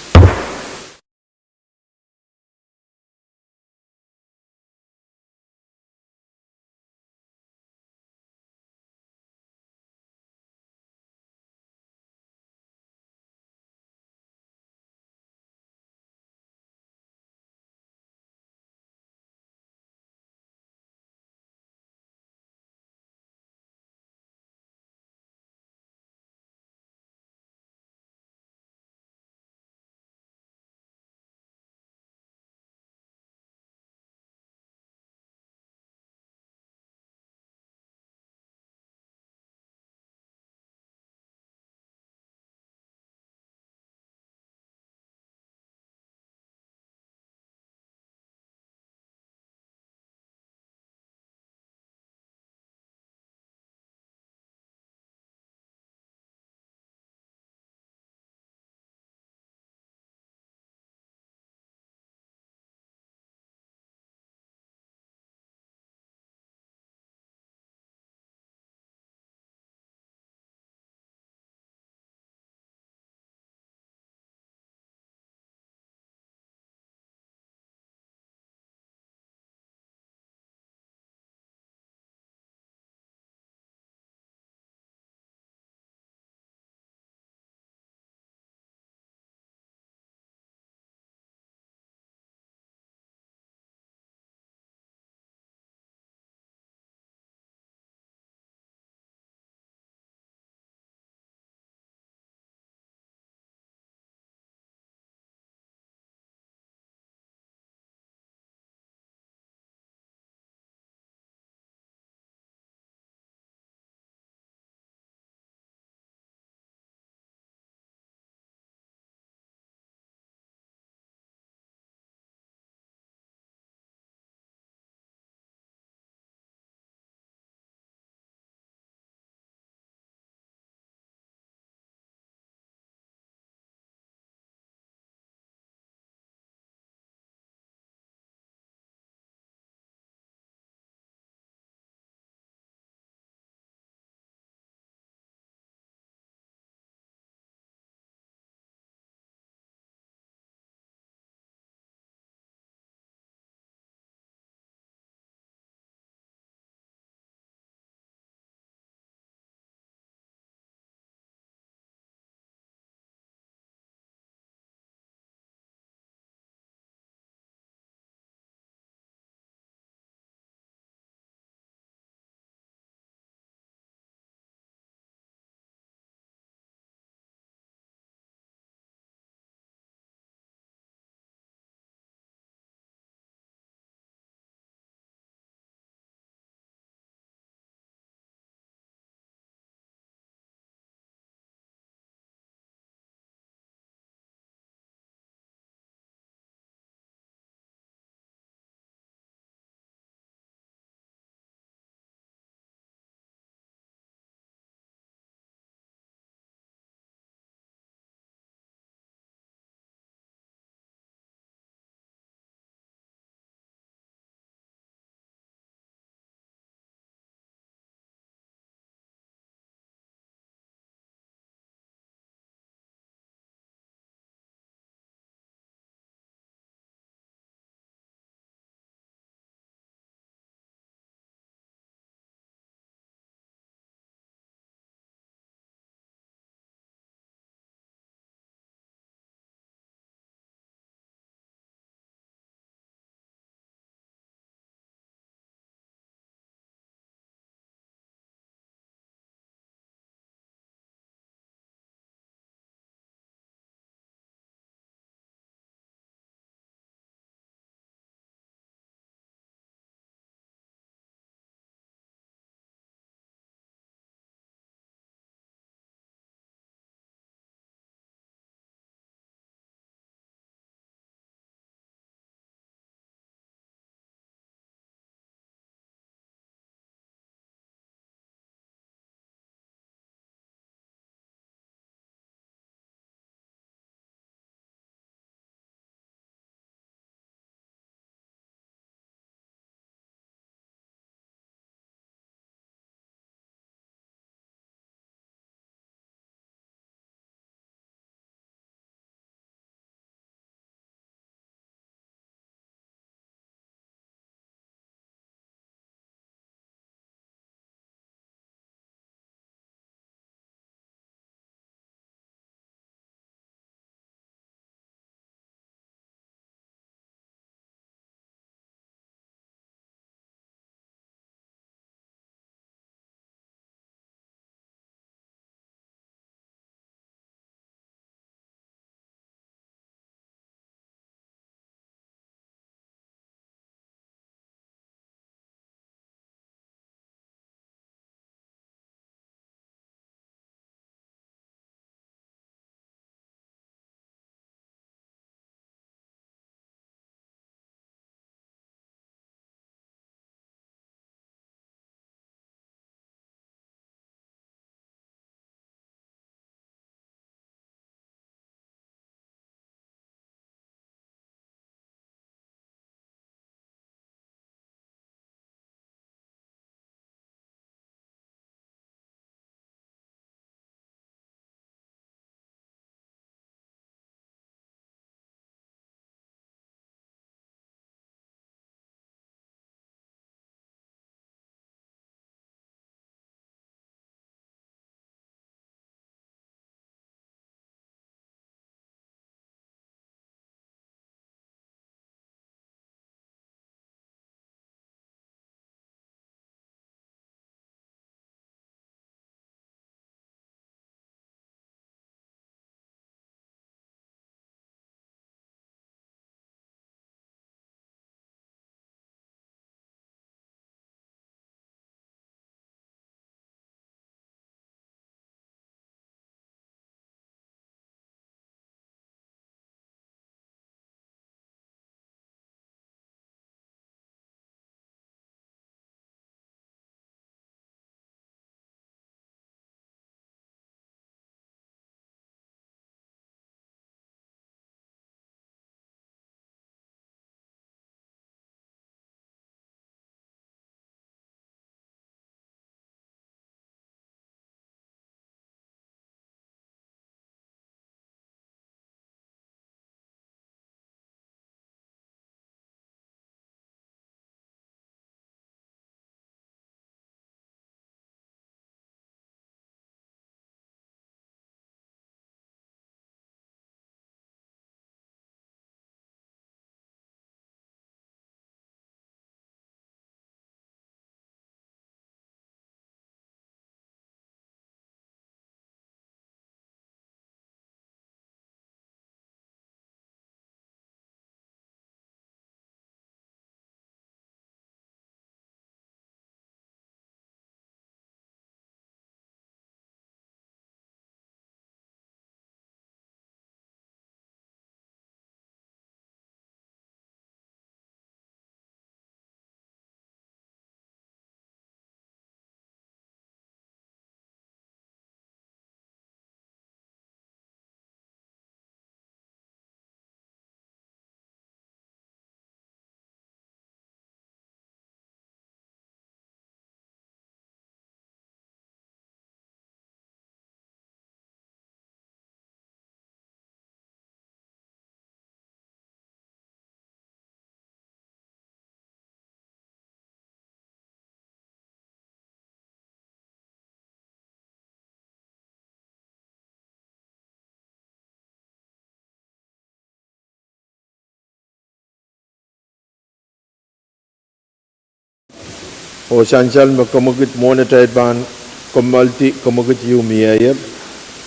Oh sansal me komwekid mwohn atail pahn kommoaldi komwekid ieu mieier,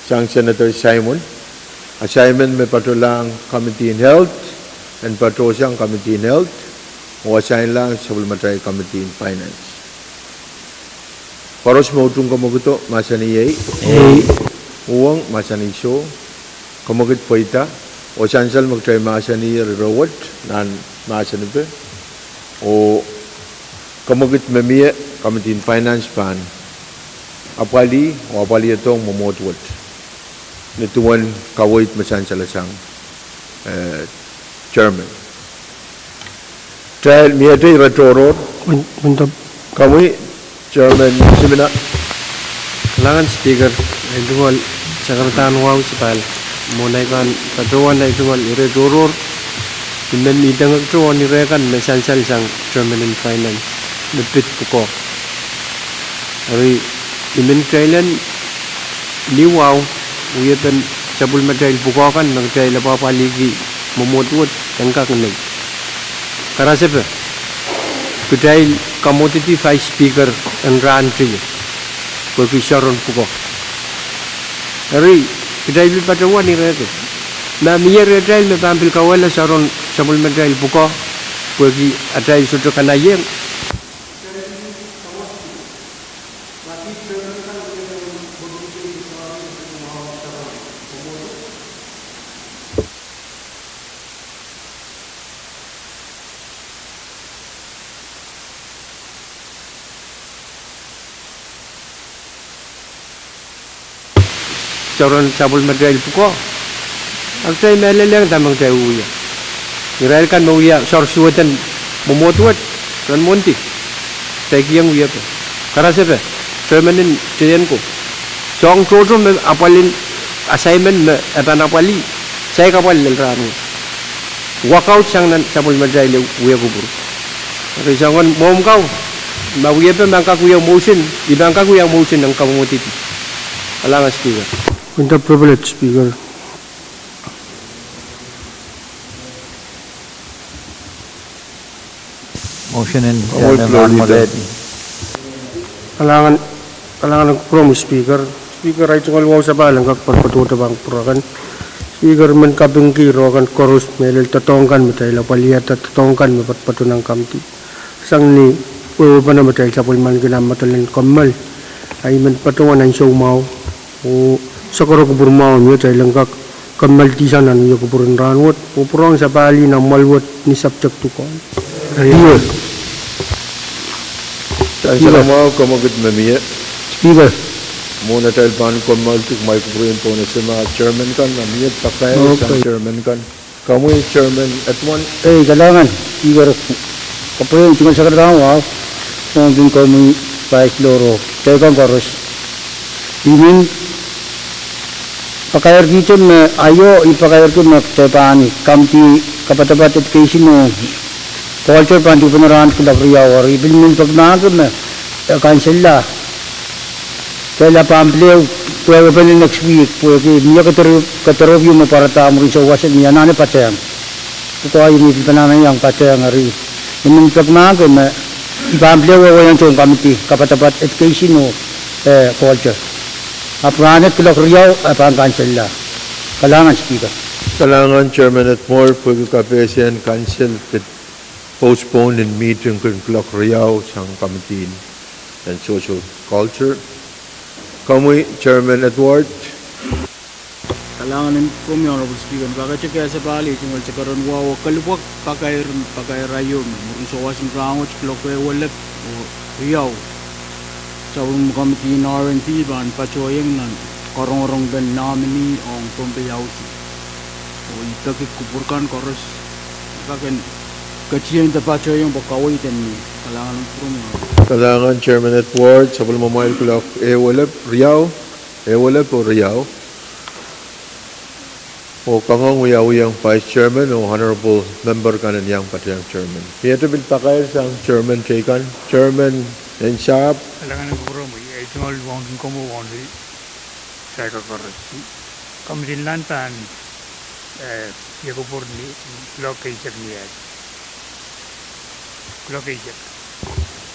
sang Senator Simon. Assignment me patohlahng Committee en Health, en patohsang Committee en Health, oh assign-lahng sapwellimatail Committee en Finance. Koaros me utung komwekido, mahsanih ei. Ei. Uhwong, mahsanih soh. Komwekid pweida, oh sansal me kitail mahsanih ire wet nan mahsanipe. Oh komwekid me mie, Committee en Finance pahn apwalih, oh apwalihdohng mwomwohd wet. Ni duwen kaweid me sansalasang, eh, Chairman. Kitail miehte ire tohrohr. Komwi, Chairman Simina. Kalahngan Speaker, ei tungoal sakaradahn wahu sapahl. Mwohn ei kan patohwan ei tungoal ire tohrohr, I men idengek tohn ire kan me sansal sang Chairman en Finance me pid pwukoa. Eri, I men kitail en ni wahu, wiepen sapwellimatail pwukoa kan me kitail apwapwalihki mwomwohd wet en kak nei. Karasepe, kitail kamwodidi Vice Speaker en rahn teio pwehki soahren pwukoa. Eri, kitail pil patohwan ire ko. Ma mie rehtail me pahn pil kauwehla soahren sapwellimatail pwukoa pwehki atail sohte kanaiehng, soahren sapwellimatail pwukoa. A kitail mehlelehng dahme kitail wia. Irail kan me wia soahr suwed en mwomwohd wet, ren mwohndi, kitail kihong wiepe. Karasepe, Chairman en teio ko. Soahng tohto me apwalih, assignment me e pahn apwalih, saik apwalih lel rahn wet. Workout sang nan sapwellimatail wia kupwur. Eri soangen mwomw kau, ma wiepe pahn kak wia motion, I pahn kak wia motion en kamwodidi. Kalahngan Speaker. With the privilege, Speaker. Motion en Chairman Leader. Kalahngan, kalahngan kupwuromwi Speaker. Speaker, ei tungoal wahu sapahl en kak patohdo pahn kupwur akan. Speaker, I men kapingki ire kan koaros, mehlel doadoahk kan me kitail apwalihada, doadoahk kan me patopato nan kamwodidi. Sang ni wehwehpene me kitail sapwellimaniki nan medelen kommoal, a I men patohwan ansou mwahu oh sakaro kupwur mwahu me kitail en kak kommoaldihsang nan wia kupwur en rahn wet oh pwurehng sapahlih nan mwoahl wet ni subject ko. Speaker. Mwohn atail pahn kommoaldi, kumwail kupwuren pohnese ma chairman kan, ma mie pakair sang chairman kan. Komwi Chairman Edward. Ei, kalahngan Speaker, kapwuren tungoal sakaradahn wahu, ong kin komwi Vice Loro, kitail kan koaros. I men pakairkihte me aio, I pakairki me kitail pahn kamwodidi kapatapat Education oh Culture pahn dipene rahn kuloak riau, eri I pil men peki mahk me, eh, kansella, kitail pahn pil wehwehpene next week pwehki mie kediropw, kediropw ieu me pwarada mwurin souwas me I anahne patehng. Pwukoa ieu me I pil pahn anahne iang patehng, eri I men peki mahk me I pahn pil wehwehpene tohn kamwodidi kapatapat Education oh, eh, Culture. Ahpw rahn wet kuloak riau e pahn kansella. Kalahngan Speaker. Kalahngan Chairman Edward pwehki kapehse en kansel pid postpone en meeting kin kuloak riau sang kamwodidi en Social Culture. Komwi Chairman Edward. Kalahngan en kupwuromwi Honorable Speaker, ni pakairkihda sapahl, ei tungoal sakaradahn wahu oh kelipwak pakair, pakair aio me mwurin souwas en rahn wet kuloak ehu elep oh riau, sapwellimomwi kamwodidi R and D pahn patohiong nan karongorong pen nominee ong Pohnpei House. Oh I peki kupwur kan koaros, I pahn kin ketin patohiong pwe kaweid en mie. Kalahngan en kupwuromwi. Kalahngan Chairman Edward, sapwellimamwail kuloak ehu elep riau, ehu elep oh riau. Oh kangoang wiawihong Vice Chairman oh Honorable Member kan en iang patehng Chairman. Miehte pil pakair sang Chairman teikan, Chairman en sahpw. Kalahngan en kupwuromwi, ei tungoal wauneki komwi, wauneki saikak koaros. Kamwodidi kan pahn, eh, wia kupwur ni kuloak eisek ni aht. Kuloak eisek.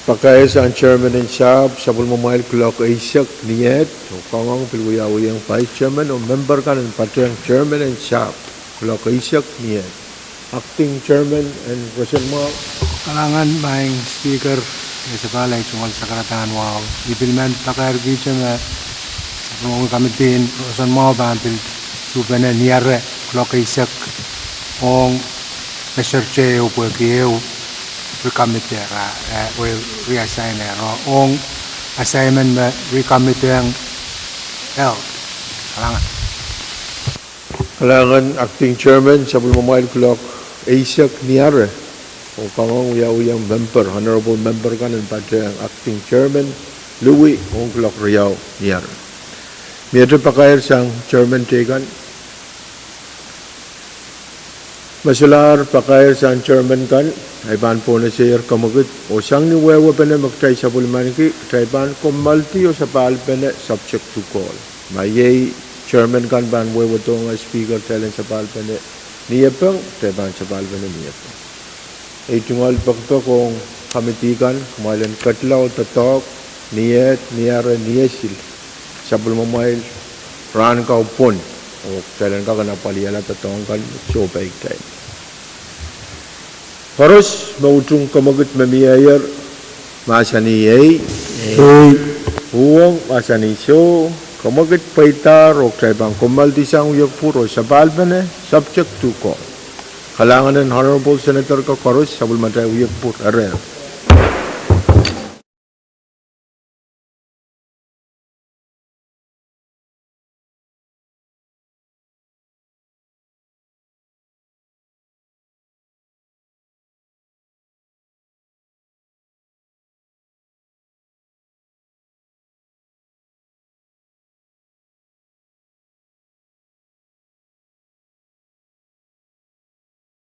Pakair sang chairman en sahpw, sapwellimamwail kuloak eisek ni eht, oh kangoang pil wiawihong vice chairman oh memper kan en patehng chairman en sahpw, kuloak eisek ni eht. Acting chairman en roson mwahu. Kalahngan, Madam Speaker, iei sapahl ei tungoal sakarada wahu. I pil men pakairkihte me sapwellimomwi kamidi en roson mwahu pahn pil tuhpene ni ahr kuloak eisek ong Thursday ehu pwehki ehu recommit, eh, reassign, eh, ong assignment me recommit ong el. Kalahngan. Kalahngan, acting chairman, sapwellimamwail kuloak eisek ni ahr, oh kangoang wiawihong memper, honorable memper kan en patehng acting chairman Louis ong kuloak riau ni ahr. Miehte pakair sang chairman teikan. Me solahr pakair sang chairman kan, ei pahn pohnese ier kemwekid, oh sang ni wehwehpene me kitail sapwellimaniki, kitail pahn kommoaldi oh sapahlpene subject to call. Ma iei chairman kan pahn wehwehdohng speaker kitail en sapahlpene niepeng, kitail pahn sapahlpene niepeng. Ei tungoal pekipek ong kamidi kan, kumwail en ketla oh doadoahk ni eht, ni ahr, ni esil, sapwellimamwail rahn kau pwon, oh kitail en kak en apwalihala doadoahk kan sohpai kitail. Koaros me utung kemwekid me mieier, mahsanih ei. Uhwong, mahsanih soh. Kemwekid pweidahr oh kitail pahn kommoaldi sang wiekpwur oh sapahlpene subject to call. Kalahngan en honorable senator ko koaros, sapwellimatail wiekpwur ere.